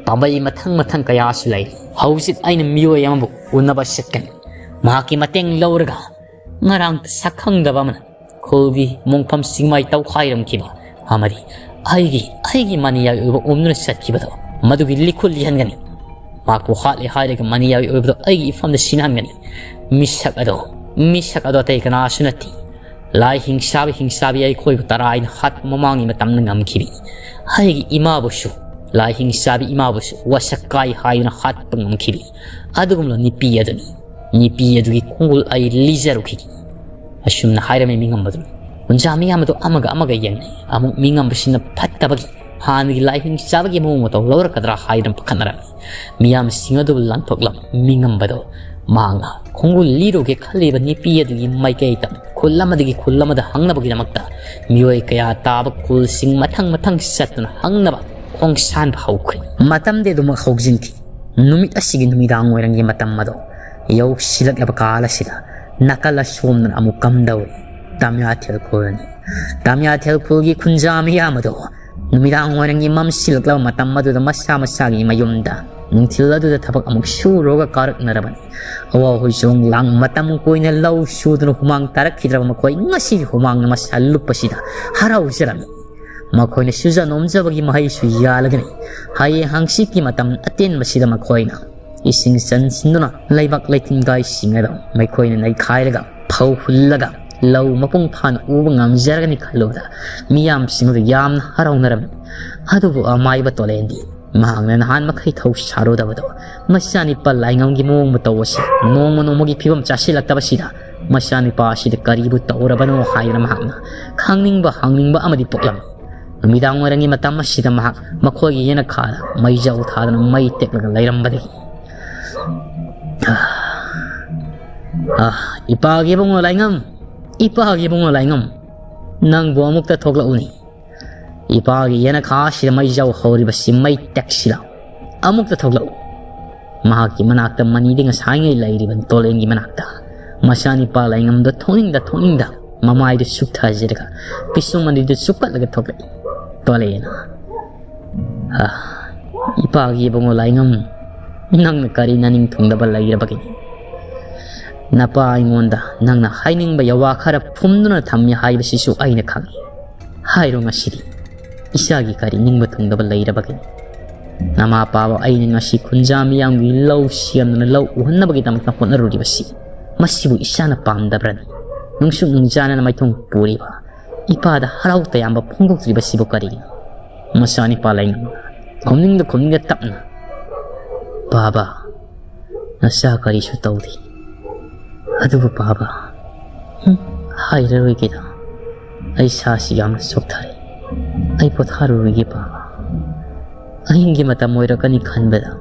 ꯄꯥꯝꯕꯩ ꯃꯊꯪ ꯃꯊꯪ ꯀꯌꯥꯁꯨ ꯂꯩꯔꯤ꯫ ꯍꯧꯖꯤꯛ ꯑꯩꯅ ꯃꯤꯑꯣꯏ ꯑꯃꯕꯨ ꯎꯅꯕ ꯆꯠꯀꯅꯤ꯫ ꯃꯍꯥꯛꯀꯤ ꯃꯇꯦꯡ ꯂꯧꯔꯒ ꯉꯔꯥꯡ ꯁꯛꯈꯪꯗꯕ ꯑꯃꯅ ꯈꯨꯜꯒꯤ ꯃꯣꯡꯐꯝ ꯆꯤꯡꯃꯥꯏ ꯇꯧꯈꯥꯏꯔꯝꯈꯤꯕ ꯑꯃꯗꯤ ꯑꯩꯒꯤ, ꯑꯩꯒꯤ ꯃꯅꯤꯌꯥꯏ ꯑꯣꯏꯕ ꯎꯝꯗꯨꯅ ꯆꯠꯈꯤꯕꯗꯣ ꯃꯗꯨꯒꯤ ꯂꯤꯈꯨꯜ ꯂꯤꯍꯟꯒꯅꯤ꯫ ꯃꯍꯥꯛꯄꯨ ꯍꯥꯠꯂꯦ ꯍꯥꯏꯔꯒ ꯃꯅꯤꯌꯥꯏ ꯑꯣꯏꯕꯗꯣ ꯑꯩꯒꯤ ꯏꯐꯝꯗ ꯁꯤꯟꯍꯟꯒꯅꯤ꯫ ꯃꯤꯁꯛ ꯑꯗꯣ, ꯃꯤꯁꯛ ꯑꯗꯣ ꯑꯇꯩ ꯀꯅꯥꯁꯨ ꯅꯠꯇꯦ꯫ ꯂꯥꯏ ꯍꯤꯡꯁꯥꯕꯤ, ꯍꯤꯡꯁꯥꯕꯤ ꯑꯩꯈꯣꯏꯕꯨ ꯇꯔꯥꯏꯅ ꯍꯥꯠꯄ ꯃꯃꯥꯡꯒꯤ ꯃꯇꯝꯗ ꯉꯝꯈꯤꯕꯤ꯫ ꯑꯩꯒꯤ ꯏꯃꯥꯕꯨꯁꯨ, ꯂꯥꯏ ꯍꯤꯡꯁꯥꯕꯤ ꯏꯃꯥꯕꯨꯁꯨ ꯋꯥꯁꯛ ꯀꯥꯏ ꯍꯥꯏꯗꯨꯅ ꯍꯥꯠꯄ ꯉꯝꯈꯤꯕꯤ꯫ ꯑꯗꯨꯒꯨꯝꯂꯕ ꯅꯨꯄꯤ ꯑꯗꯨꯅꯤ꯫ ꯅꯨꯄꯤ ꯑꯗꯨꯒꯤ ꯈꯣꯡꯒꯨꯜ ꯑꯩ ꯂꯤꯖꯔꯨꯈꯤꯒꯦ꯫" ꯑꯁꯨꯝꯅ ꯍꯥꯏꯔꯝꯃꯤ ꯃꯤꯉꯝꯕꯗꯨꯅ꯫ ꯈꯨꯟꯖꯥ ꯃꯤꯌꯥꯝ ꯑꯗꯨ ꯑꯃꯒ ꯑꯃꯒ ꯌꯦꯡꯅꯩ꯫ ꯑꯃꯨꯛ ꯃꯤꯉꯝꯕꯁꯤꯡꯅ ꯐꯠꯇꯕꯒꯤ ꯍꯥꯟꯅꯒꯤ ꯂꯥꯏꯍꯤꯡ ꯆꯥꯕꯒꯤ ꯃꯑꯣꯡ ꯃꯇꯧ ꯂꯧꯔꯛꯀꯗ꯭ꯔꯥ ꯍꯥꯏꯗꯨꯅ ꯄꯥꯈꯠꯅꯔꯝꯃꯤ꯫ ꯃꯤꯌꯥꯝꯁꯤꯡ ꯑꯗꯨꯕꯨ ꯂꯥꯟꯊꯣꯛꯂꯝ ꯃꯤꯉꯝꯕꯗꯣ ꯃꯍꯥꯛꯅ ꯈꯣꯡꯒꯨꯜ ꯂꯤꯔꯨꯒꯦ ꯈꯜꯂꯤꯕ ꯅꯨꯄꯤ ꯑꯗꯨꯒꯤ ꯃꯥꯏꯀꯩꯗ ꯈꯨꯜ ꯑꯃꯗꯒꯤ ꯈꯨꯜ ꯑꯃꯗ ꯍꯪꯅꯕꯒꯤꯗꯃꯛꯇ ꯃꯤꯑꯣꯏ ꯀꯌꯥ ꯇꯥꯕ ꯈꯨꯜꯁꯤꯡ ꯃꯊꯪ ꯃꯊꯪ ꯆꯠꯇꯨꯅ ꯍꯪꯅꯕ ꯈꯣꯡꯁꯥꯟꯕ ꯍꯧꯈ꯭ꯔꯦ꯫ ꯃꯇꯝꯗꯤ ꯑꯗꯨꯃꯛ ꯍꯧꯖꯤꯟꯈꯤ꯫ ꯅꯨꯃꯤꯠ ꯑꯁꯤꯒꯤ ꯅꯨꯃꯤꯗꯥꯡ ꯋꯥꯏꯔꯝꯒꯤ ꯃꯇꯝ ꯑꯗꯣ ꯌꯧꯁꯤꯜꯂꯛꯂꯕ ꯀꯥꯜ ꯑꯁꯤꯗ ꯅꯥꯀꯜ ꯑꯁꯣꯝꯗꯅ ꯑꯃꯨꯛ ꯀꯝꯗꯧꯔꯤ? ꯇꯥꯃꯤꯌꯥꯊꯦꯜ ꯈꯨꯜꯅꯤ꯫ ꯇꯥꯃꯤꯌꯥꯊꯦꯜ ꯈꯨꯜꯒꯤ ꯈꯨꯟꯖꯥ ꯃꯤꯌꯥꯝ ꯑꯗꯣ ꯅꯨꯃꯤꯗꯥꯡ ꯋꯥꯏꯔꯝꯒꯤ ꯃꯝꯁꯤꯜꯂꯛꯂꯕ ꯃꯇꯝ ꯑꯗꯨꯗ ꯃꯁꯥ ꯃꯁꯥꯒꯤ ꯃꯌꯨꯝꯗ ꯅꯨꯡꯊꯤꯜ ꯑꯗꯨꯗ ꯊꯕꯛ ꯑꯃꯨꯛ ꯁꯨꯔꯨꯔꯒ ꯀꯥꯔꯛꯅꯔꯕꯅꯤ꯫ ꯑꯋꯥ ꯍꯣꯏ ꯆꯣꯡ ꯂꯥꯡ ꯃꯇꯝ ꯀꯨꯏꯅ ꯂꯧ ꯁꯨꯗꯨꯅ ꯍꯨꯃꯥꯡ ꯇꯥꯔꯛꯈꯤꯗ꯭ꯔꯕ ꯃꯈꯣꯏ ꯉꯁꯤꯒꯤ ꯍꯨꯃꯥꯡꯅ ꯃꯁꯥ ꯂꯨꯞꯄꯁꯤꯗ ꯍꯔꯥꯎꯖꯔꯝꯃꯤ꯫ ꯃꯈꯣꯏꯅ ꯁꯨꯖ ꯅꯣꯝꯖꯕꯒꯤ ꯃꯍꯩꯁꯨ ꯌꯥꯜꯂꯒꯅꯤ꯫ ꯍꯌꯦꯡ ꯍꯪꯆꯤꯠꯀꯤ ꯃꯇꯝ ꯑꯇꯦꯟꯕꯁꯤꯗ ꯃꯈꯣꯏꯅ ꯏꯁꯤꯡ ꯆꯟꯁꯤꯟꯗꯨꯅ ꯂꯩꯕꯥꯛ ꯂꯩꯇꯤꯟꯒꯥꯏꯁꯤꯡ ꯑꯗꯨ ꯃꯈꯣꯏꯅ ꯅꯩꯈꯥꯏꯔꯒ ꯐꯧ ꯍꯨꯜꯂꯒ ꯂꯧ ꯃꯄꯨꯡ ꯐꯥꯅ ꯎꯕ ꯉꯝꯖꯔꯒꯅꯤ ꯈꯜꯂꯨꯕꯗ ꯃꯤꯌꯥꯝꯁꯤꯡ ꯑꯗꯨ ꯌꯥꯝꯅ ꯍꯔꯥꯎꯅꯔꯝꯃꯤ꯫ ꯑꯗꯨꯕꯨ ꯑꯃꯥꯏꯕ ꯇꯣꯂꯦꯟꯗꯤ ꯃꯍꯥꯛꯅ ꯅꯍꯥꯟ ꯃꯈꯩ ꯊꯧ ꯁꯥꯔꯨꯗꯕꯗꯣ ꯃꯆꯥꯅꯤꯄꯥ ꯂꯥꯏꯉꯝꯒꯤ ꯃꯑꯣꯡ ꯃꯇꯧ ꯑꯁꯤ ꯅꯣꯡꯃ ꯅꯣꯡꯃꯒꯤ ꯐꯤꯕꯝ ꯆꯥꯁꯤꯜꯂꯛꯇꯕꯁꯤꯗ ꯃꯆꯥꯅꯤꯄꯥ ꯑꯁꯤꯗ ꯀꯔꯤꯕꯨ ꯇꯧꯔꯕꯅꯣ ꯍꯥꯏꯗꯅ ꯃꯍꯥꯛꯅ ꯈꯪꯅꯤꯡꯕ ꯍꯪꯅꯤꯡꯕ ꯑꯃꯗꯤ ꯄꯣꯛꯂꯝꯃꯤ꯫ ꯅꯨꯃꯤꯗꯥꯡ ꯋꯥꯏꯔꯝꯒꯤ ꯃꯇꯝ ꯑꯁꯤꯗ ꯃꯍꯥꯛ ꯃꯈꯣꯏꯒꯤ ꯌꯦꯅꯈꯥꯗ ꯃꯩꯖꯥꯎ ꯊꯥꯗꯨꯅ ꯃꯩ ꯇꯦꯛꯂꯒ ꯂꯩꯔꯝꯕꯗꯒꯤ, "ꯑꯥ, ꯑꯥ, ꯏꯄꯥꯒꯤ ꯏꯕꯨꯡꯉꯣ ꯂꯥꯏꯉꯝ, ꯏꯄꯥꯒꯤ ꯏꯕꯨꯡꯉꯣ ꯂꯥꯏꯉꯝ, ꯅꯪꯕꯨ ꯑꯃꯨꯛꯇ ꯊꯣꯛꯂꯛꯎꯅꯤ꯫ ꯏꯄꯥꯒꯤ ꯌꯦꯅꯈꯥ ꯑꯁꯤꯗ ꯃꯩꯖꯥꯎ ꯍꯧꯔꯤꯕꯁꯤ ꯃꯩ ꯇꯦꯛꯁꯤꯜꯂꯛꯎ꯫ ꯑꯃꯨꯛꯇ ꯊꯣꯛꯂꯛꯎ"꯫ ꯃꯍꯥꯛꯀꯤ ꯃꯅꯥꯛꯇ ꯃꯅꯤꯗꯤ ꯉꯁꯥꯏꯉꯩ ꯂꯩꯔꯤꯕ ꯇꯣꯂꯦꯟꯒꯤ ꯃꯅꯥꯛꯇ ꯃꯆꯥꯅꯤꯄꯥ ꯂꯥꯏꯉꯝꯗꯣ ꯊꯣꯛꯅꯤꯡꯗ ꯊꯣꯛꯅꯤꯡꯗ ꯃꯃꯥꯏꯗꯨ ꯁꯨꯞꯊꯖꯔꯒ ꯄꯤꯁꯨꯝ ꯑꯅꯤꯗꯨ ꯆꯨꯞꯀꯠꯂꯒ ꯊꯣꯛꯂꯛꯏ꯫ ꯇꯣꯂꯦꯟꯅ, "ꯑꯥ, ꯏꯄꯥꯒꯤ ꯏꯕꯨꯡꯉꯣ ꯂꯥꯏꯉꯝ, ꯅꯪꯅ ꯀꯔꯤ ꯅꯅꯤꯡ ꯊꯨꯡꯗꯕ ꯂꯩꯔꯕꯒꯦ? ꯅꯄꯥ ꯑꯩꯉꯣꯟꯗ ꯅꯪꯅ ꯍꯥꯏꯅꯤꯡꯕ ꯌꯥꯋꯥ ꯈꯔ ꯐꯨꯝꯗꯨꯅ ꯊꯝꯃꯤ ꯍꯥꯏꯕꯁꯤꯁꯨ ꯑꯩꯅ ꯈꯪꯏ꯫ ꯍꯥꯏꯔꯣ ꯉꯁꯤꯗꯤ, ꯏꯆꯥꯒꯤ ꯀꯔꯤ ꯅꯤꯡꯕ ꯊꯨꯡꯗꯕ ꯂꯩꯔꯕꯒꯦ? ꯅꯃꯥ ꯄꯥꯕ ꯑꯩꯅ ꯉꯁꯤ ꯈꯨꯟꯖꯥ ꯃꯤꯌꯥꯝꯒꯤ ꯂꯧ ꯁꯦꯝꯗꯨꯅ ꯂꯧ ꯎꯍꯟꯅꯕꯒꯤꯗꯃꯛꯇ ꯍꯣꯠꯅꯔꯨꯔꯤꯕꯁꯤ, ꯃꯁꯤꯕꯨ ꯏꯆꯥꯅ ꯄꯥꯝꯗꯕ꯭ꯔꯅꯤ? ꯅꯨꯡꯁꯨꯛ ꯅꯨꯡꯖꯥꯅꯅ ꯃꯥꯏꯊꯣꯡ ꯄꯨꯔꯤꯕ ꯏꯄꯥꯗ ꯍꯔꯥꯎ ꯇꯌꯥꯝꯕ ꯐꯣꯡꯗꯣꯛꯇ꯭ꯔꯤꯕꯁꯤꯕꯨ ꯀꯔꯤꯒꯤꯅꯣ?" ꯃꯆꯥꯅꯤꯄꯥ ꯂꯩꯉꯝꯅ ꯈꯨꯝꯅꯤꯡꯗ ꯈꯨꯝꯅꯤꯡꯗ ꯇꯞꯅ, "ꯕꯥꯕꯥ, ꯅꯆꯥ ꯀꯔꯤꯁꯨ ꯇꯧꯗꯦ꯫ ꯑꯗꯨꯕꯨ ꯕꯥꯕꯥ, ꯍꯨꯝ, ꯍꯥꯏꯔꯔꯣꯏꯒꯦꯗ, ꯑꯩ ꯁꯥꯁꯤ ꯌꯥꯝꯅ ꯆꯣꯛꯊꯔꯦ꯫ "ꯑꯩ ꯄꯣꯊꯥꯔꯨꯔꯒꯦ ꯄꯥꯕ꯫ ꯑꯍꯤꯡꯒꯤ ꯃꯇꯝ ꯑꯣꯏꯔꯛꯀꯅꯤ ꯈꯟꯕꯗ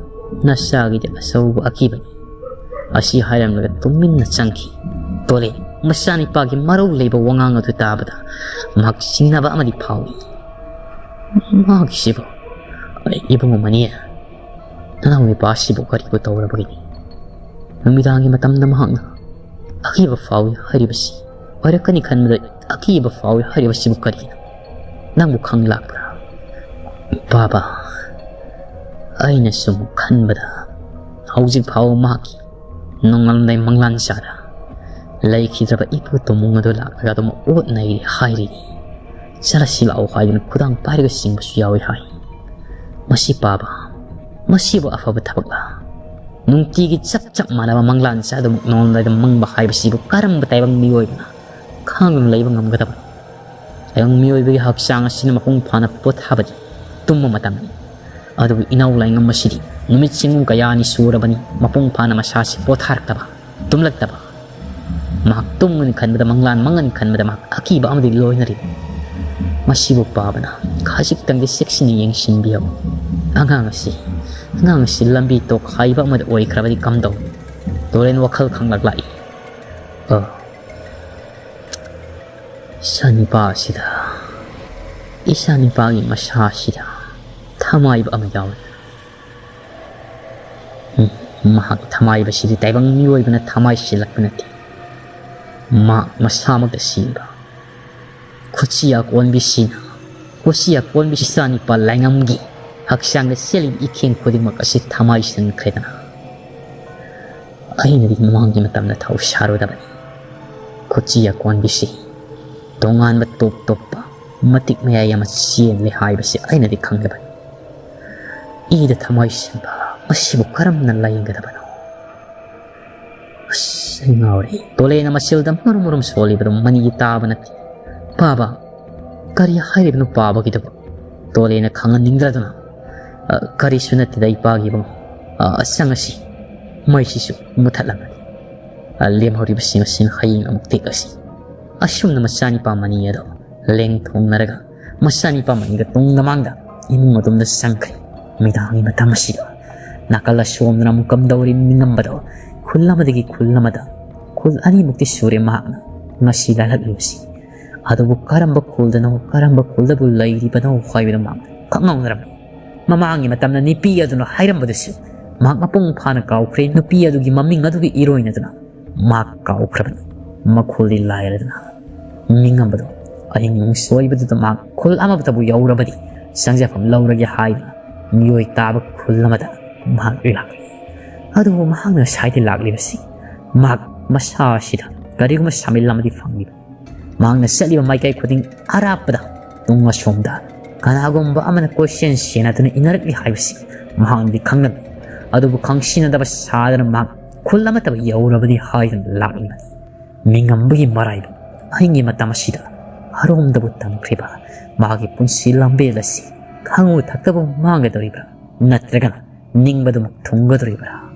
ꯅꯁꯥꯒꯤꯗꯤ ꯑꯆꯧꯕ ꯑꯀꯤꯕꯅꯤ"꯫ ꯑꯁꯤ ꯍꯥꯏꯔꯝꯂꯒ ꯇꯨꯃꯤꯟꯅ ꯆꯪꯈꯤ꯫ ꯇꯣꯂꯦꯟ ꯃꯆꯥꯅꯤꯄꯥꯒꯤ ꯃꯔꯧ ꯂꯩꯕ ꯋꯥꯉꯥꯡ ꯑꯗꯨ ꯇꯥꯕꯗ ꯃꯍꯥꯛ ꯆꯤꯡꯅꯕ ꯑꯃꯗꯤ ꯐꯥꯎꯏ꯫ ꯃꯍꯥꯛꯁꯤꯕꯨ, "ꯏꯕꯨꯡꯉꯣ ꯃꯅꯤ, ꯅꯅꯥꯎ ꯅꯨꯄꯥꯁꯤꯕꯨ ꯀꯔꯤꯕꯨ ꯇꯧꯔꯕꯒꯤꯅꯤ? ꯅꯨꯃꯤꯗꯥꯡꯒꯤ ꯃꯇꯝꯗ ꯃꯍꯥꯛꯅ ꯑꯀꯤꯕ ꯐꯥꯎꯏ ꯍꯥꯏꯔꯤꯕꯁꯤ, ꯑꯣꯏꯔꯛꯀꯅꯤ ꯈꯟꯕꯗ ꯑꯀꯤꯕ ꯐꯥꯎꯏ ꯍꯥꯏꯔꯤꯕꯁꯤꯕꯨ ꯀꯔꯤꯅꯣ? ꯅꯪꯕꯨ ꯈꯪ ꯂꯥꯛꯄ꯭ꯔꯥ?" "ꯄꯥꯕ, ꯑꯩꯅ ꯁꯨꯝ ꯈꯟꯕꯗ ꯍꯧꯖꯤꯛ ꯐꯥꯎꯕ ꯃꯍꯥꯛꯀꯤ ꯅꯣꯡꯉꯥꯜꯂꯝꯗꯥꯏ ꯃꯪꯂꯥꯟ ꯆꯥꯗ ꯂꯩꯈꯤꯗ꯭ꯔꯕ ꯏꯄꯨ ꯇꯣꯃꯨꯡ ꯑꯗꯨ ꯂꯥꯛꯂꯒ ꯑꯗꯨꯝ ꯑꯣꯠ ꯅꯩꯔꯤ ꯍꯥꯏꯔꯤꯅꯤ꯫ ꯆꯠꯂꯁꯤ ꯂꯥꯛꯑꯣ ꯍꯥꯏꯗꯨꯅ ꯈꯨꯗꯥꯡ ꯄꯥꯏꯔꯒ ꯆꯤꯡꯕꯁꯨ ꯌꯥꯎꯏ ꯍꯥꯏ꯫ ꯃꯁꯤ ꯄꯥꯕ, ꯃꯁꯤꯕꯨ ꯑꯐꯕ ꯊꯕꯛꯂ? ꯅꯨꯡꯇꯤꯒꯤ ꯆꯞ ꯆꯞ ꯃꯥꯟꯅꯕ ꯃꯪꯂꯥꯟ ꯆꯥꯗꯨꯃꯛ ꯅꯣꯡꯉꯥꯜꯂꯝꯗꯥꯏꯗ ꯃꯪꯕ ꯍꯥꯏꯕꯁꯤꯕꯨ ꯀꯔꯝꯕ ꯇꯥꯏꯕꯪ ꯃꯤꯑꯣꯏꯕꯅ ꯈꯥꯡꯗꯨꯅ ꯂꯩꯕ ꯉꯝꯒꯗꯕꯅꯣ? ꯇꯥꯏꯕꯪ ꯃꯤꯑꯣꯏꯕꯒꯤ ꯍꯛꯆꯥꯡ ꯑꯁꯤꯅ ꯃꯄꯨꯡ ꯐꯥꯅ ꯄꯣꯊꯥꯕꯗꯤ ꯇꯨꯝꯕ ꯃꯇꯝꯅꯤ꯫ ꯑꯗꯨꯕꯨ ꯏꯅꯥꯎ ꯂꯥꯏꯉꯝ ꯑꯁꯤꯗꯤ ꯅꯨꯃꯤꯠ ꯆꯤꯡꯒꯨꯝ ꯀꯌꯥꯅꯤ ꯁꯨꯔꯕꯅꯤ ꯃꯄꯨꯡ ꯐꯥꯅ ꯃꯁꯥꯁꯤ ꯄꯣꯊꯥꯔꯛꯇꯕ, ꯇꯨꯝꯂꯛꯇꯕ꯫ ꯃꯍꯥꯛ ꯇꯨꯝꯒꯅꯤ ꯈꯟꯕꯗ, ꯃꯪꯂꯥꯟ ꯃꯪꯒꯅꯤ ꯈꯟꯕꯗ ꯃꯍꯥꯛ ꯑꯀꯤꯕ ꯑꯃꯗꯤ ꯂꯣꯏꯅꯔꯤ꯫ ꯃꯁꯤꯕꯨ ꯄꯥꯕꯅ ꯈꯖꯤꯛꯇꯪꯗꯤ ꯆꯦꯛꯁꯤꯟꯅ ꯌꯦꯡꯁꯤꯟꯕꯤꯌꯨ꯫ ꯑꯉꯥꯡ ꯑꯁꯤ, ꯑꯉꯥꯡ ꯑꯁꯤ ꯂꯝꯕꯤ ꯇꯣꯈꯥꯏꯕ ꯑꯃꯗ ꯑꯣꯏꯈ꯭ꯔꯕꯗꯤ ꯀꯝꯗꯧꯅꯤ?" ꯇꯣꯔꯦꯟ ꯋꯥꯈꯜ ꯈꯪꯂꯛꯂꯛꯏ꯫ ꯑ, ꯏꯆꯥꯅꯤꯄꯥ ꯑꯁꯤꯗ, ꯏꯆꯥꯅꯤꯄꯥꯒꯤ ꯃꯁꯥ ꯑꯁꯤꯗ ꯊꯃꯥꯏꯕ ꯑꯃ ꯌꯥꯎꯔꯤ꯫ ꯎꯝ, ꯃꯍꯥꯛꯀꯤ ꯊꯃꯥꯏꯕꯁꯤꯗꯤ ꯇꯥꯏꯕꯪ ꯃꯤꯑꯣꯏꯕꯅ ꯊꯃꯥꯏ ꯁꯤꯜꯂꯛꯄ ꯅꯠꯇꯦ꯫ ꯃꯍꯥꯛ ꯃꯁꯥꯃꯛꯇ ꯁꯤꯕ꯫ ꯈꯨꯠꯁꯤ ꯑꯀꯣꯟꯕꯤꯁꯤꯅ, ꯈꯨꯠꯁꯤ ꯑꯀꯣꯟꯕꯤ ꯏꯆꯥꯅꯤꯄꯥ ꯂꯥꯏꯉꯝꯒꯤ ꯍꯛꯆꯥꯡꯗ ꯆꯦꯜꯂꯤꯕ ꯏꯈꯦꯡ ꯈꯨꯗꯤꯡꯃꯛ ꯑꯁꯤ ꯊꯃꯥꯏ ꯁꯤꯟꯈ꯭ꯔꯦꯗꯅ꯫ ꯑꯩꯅꯗꯤ ꯃꯃꯥꯡꯒꯤ ꯃꯇꯝꯗ ꯊꯧ ꯁꯥꯔꯨꯗꯕꯅꯤ꯫ ꯈꯨꯠꯁꯤ ꯑꯀꯣꯟꯕꯤꯁꯤ ꯇꯣꯉꯥꯟꯕ ꯇꯣꯞ ꯇꯣꯞꯄ ꯃꯇꯤꯛ ꯃꯌꯥꯏ ꯑꯃ ꯆꯦꯜꯂꯦ ꯍꯥꯏꯕꯁꯤ ꯑꯩꯅꯗꯤ ꯈꯪꯗꯕꯅꯤ꯫ ꯏꯗ ꯊꯃꯥꯏ ꯁꯤꯟꯕ ꯃꯁꯤꯕꯨ ꯀꯔꯝꯅ ꯂꯥꯌꯦꯡꯒꯗꯕꯅꯣ? ꯑꯁ, ꯑꯩ ꯉꯥꯎꯔꯦ꯫ ꯇꯣꯂꯦꯅ ꯃꯁꯦꯜꯗ ꯃꯔꯨꯝ ꯃꯔꯨꯝ ꯁꯣꯜꯂꯤꯕꯗꯨ ꯃꯅꯤꯒꯤ ꯇꯥꯕ ꯅꯠꯇꯦ꯫ "ꯄꯥꯕ, ꯀꯔꯤ ꯍꯥꯏꯔꯤꯕꯅꯣ ꯄꯥꯕꯒꯤꯗꯨꯕꯨ?" ꯇꯣꯂꯦꯅ ꯈꯪꯍꯟꯅꯤꯡꯗ꯭ꯔꯗꯨꯅ, "ꯑ, ꯀꯔꯤꯁꯨ ꯅꯠꯇꯦꯗ, ꯏꯄꯥꯒꯤ ꯏꯕꯨꯡꯉꯣ꯫ ꯑ, ꯑ, ꯆꯪꯉꯁꯤ꯫ ꯃꯩꯁꯤꯁꯨ ꯃꯨꯊꯠꯂꯝꯃꯅꯤ꯫ ꯑ, ꯂꯦꯝꯍꯧꯔꯤꯕꯁꯤꯡ ꯑꯁꯤꯅ ꯍꯌꯦꯡ ꯑꯃꯨꯛ ꯇꯦꯛꯂꯁꯤ"꯫ ꯑꯁꯨꯝꯅ ꯃꯆꯥꯅꯤꯄꯥ ꯃꯅꯤ ꯑꯗꯣ ꯂꯦꯡꯊꯣꯡꯅꯔꯒ ꯃꯆꯥꯅꯤꯄꯥ ꯑꯅꯤꯒ ꯇꯨꯡꯗ ꯃꯥꯡꯗ ꯏꯃꯨꯡ ꯑꯗꯣꯝꯗ ꯆꯪꯈ꯭ꯔꯦ꯫ ꯃꯤꯗꯥꯡꯒꯤ ꯃꯇꯝ ꯑꯁꯤꯗ ꯅꯥꯀꯜ ꯑꯁꯣꯝꯗꯅ ꯑꯃꯨꯛ ꯀꯝꯗꯧꯔꯤ ꯅꯤꯡꯉꯝꯕꯗꯣ, ꯈꯨꯜ ꯑꯃꯗꯒꯤ ꯈꯨꯜ ꯑꯃꯗ, ꯈꯨꯜ ꯑꯅꯤꯃꯨꯛꯇꯤ ꯁꯨꯔꯦ ꯃꯍꯥꯛꯅ ꯉꯁꯤ ꯂꯥꯜꯂꯛꯂꯤꯕꯁꯤ꯫ ꯑꯗꯨꯕꯨ ꯀꯔꯝꯕ ꯈꯨꯜꯗꯅꯣ, ꯀꯔꯝꯕ ꯈꯨꯜꯗꯕꯨ ꯂꯩꯔꯤꯕꯅꯣ ꯍꯥꯏꯕꯗꯨ ꯃꯍꯥꯛ ꯈꯪꯍꯧꯗ꯭ꯔꯝꯃꯤ꯫ ꯃꯃꯥꯡꯒꯤ ꯃꯇꯝꯗ ꯅꯨꯄꯤ ꯑꯗꯨꯅ ꯍꯥꯏꯔꯝꯕꯗꯨꯁꯨ ꯃꯍꯥꯛ ꯃꯄꯨꯡ ꯐꯥꯅ ꯀꯥꯎꯈ꯭ꯔꯦ꯫ ꯅꯨꯄꯤ ꯑꯗꯨꯒꯤ ꯃꯃꯤꯡ ꯑꯗꯨꯒꯤ ꯏꯔꯣꯏꯅꯗꯨꯅ ꯃꯍꯥꯛ ꯀꯥꯎꯈ꯭ꯔꯕꯅꯤ꯫ ꯃꯈꯨꯜꯗꯤ ꯂꯥꯏꯔꯗꯅ ꯅꯤꯡꯉꯝꯕꯗꯣ, ꯑꯍꯤꯡ ꯁꯣꯏꯕꯗꯨꯗ ꯃꯍꯥꯛ ꯈꯨꯜ ꯑꯃꯇꯕꯨ ꯌꯧꯔꯕꯗꯤ ꯆꯪꯖꯐꯝ ꯂꯧꯔꯒꯦ ꯍꯥꯏꯗꯨꯅ ꯃꯤꯑꯣꯏ ꯇꯥꯕ ꯈꯨꯜ ꯑꯃꯗ ꯃꯍꯥꯛ ꯂꯥꯛꯂꯤ꯫ ꯑꯗꯨꯕꯨ ꯃꯍꯥꯛꯅ ꯉꯁꯥꯏꯗꯤ ꯂꯥꯛꯂꯤꯕꯁꯤ ꯃꯍꯥꯛ ꯃꯁꯥ ꯑꯁꯤꯗ ꯀꯔꯤꯒꯨꯝꯕ ꯁꯥꯃꯤꯜ ꯑꯃꯗꯤ ꯐꯪꯂꯤꯕꯅꯤ꯫ ꯃꯍꯥꯛꯅ ꯆꯠꯂꯤꯕ ꯃꯥꯏꯀꯩ ꯈꯨꯗꯤꯡ ꯑꯔꯥꯞꯄꯗ ꯇꯨꯡ ꯑꯁꯣꯝꯗ ꯀꯅꯥꯒꯨꯝꯕ ꯑꯃꯅ ꯀꯣꯏꯆꯦꯟ ꯆꯦꯟꯅꯗꯨꯅ ꯏꯟꯅꯔꯛꯂꯤ ꯍꯥꯏꯕꯁꯤ ꯃꯍꯥꯛꯅꯗꯤ ꯈꯪꯂꯝꯃꯤ꯫ ꯑꯗꯨꯕꯨ ꯈꯪꯁꯤꯟꯅꯗꯕ ꯁꯥꯗꯅ ꯃꯍꯥꯛ ꯈꯨꯜ ꯑꯃꯠꯇꯕꯨ ꯌꯧꯔꯕꯗꯤ ꯍꯥꯏꯗꯨꯅ ꯂꯥꯛꯂꯤꯕꯅꯤ꯫ ꯃꯤꯉꯝꯕꯒꯤ ꯃꯔꯥꯏꯕꯛ ꯑꯍꯤꯡꯒꯤ ꯃꯇꯝ ꯑꯁꯤꯗ ꯑꯔꯣꯝꯗꯕꯨ ꯇꯝꯈ꯭ꯔꯤꯕ ꯃꯍꯥꯛꯀꯤ ꯄꯨꯟꯁꯤ ꯂꯝꯕꯦꯜ ꯑꯁꯤ ꯈꯪꯉꯨ ꯊꯛꯇꯕ ꯃꯥꯡꯒꯗꯧꯔꯤꯕ꯭ꯔꯥ, ꯅꯠꯇ꯭ꯔꯒꯅ ꯅꯤꯡꯕꯗꯨꯃꯛ ꯊꯨꯡꯒꯗꯧꯔꯤꯕ꯭ꯔꯥ?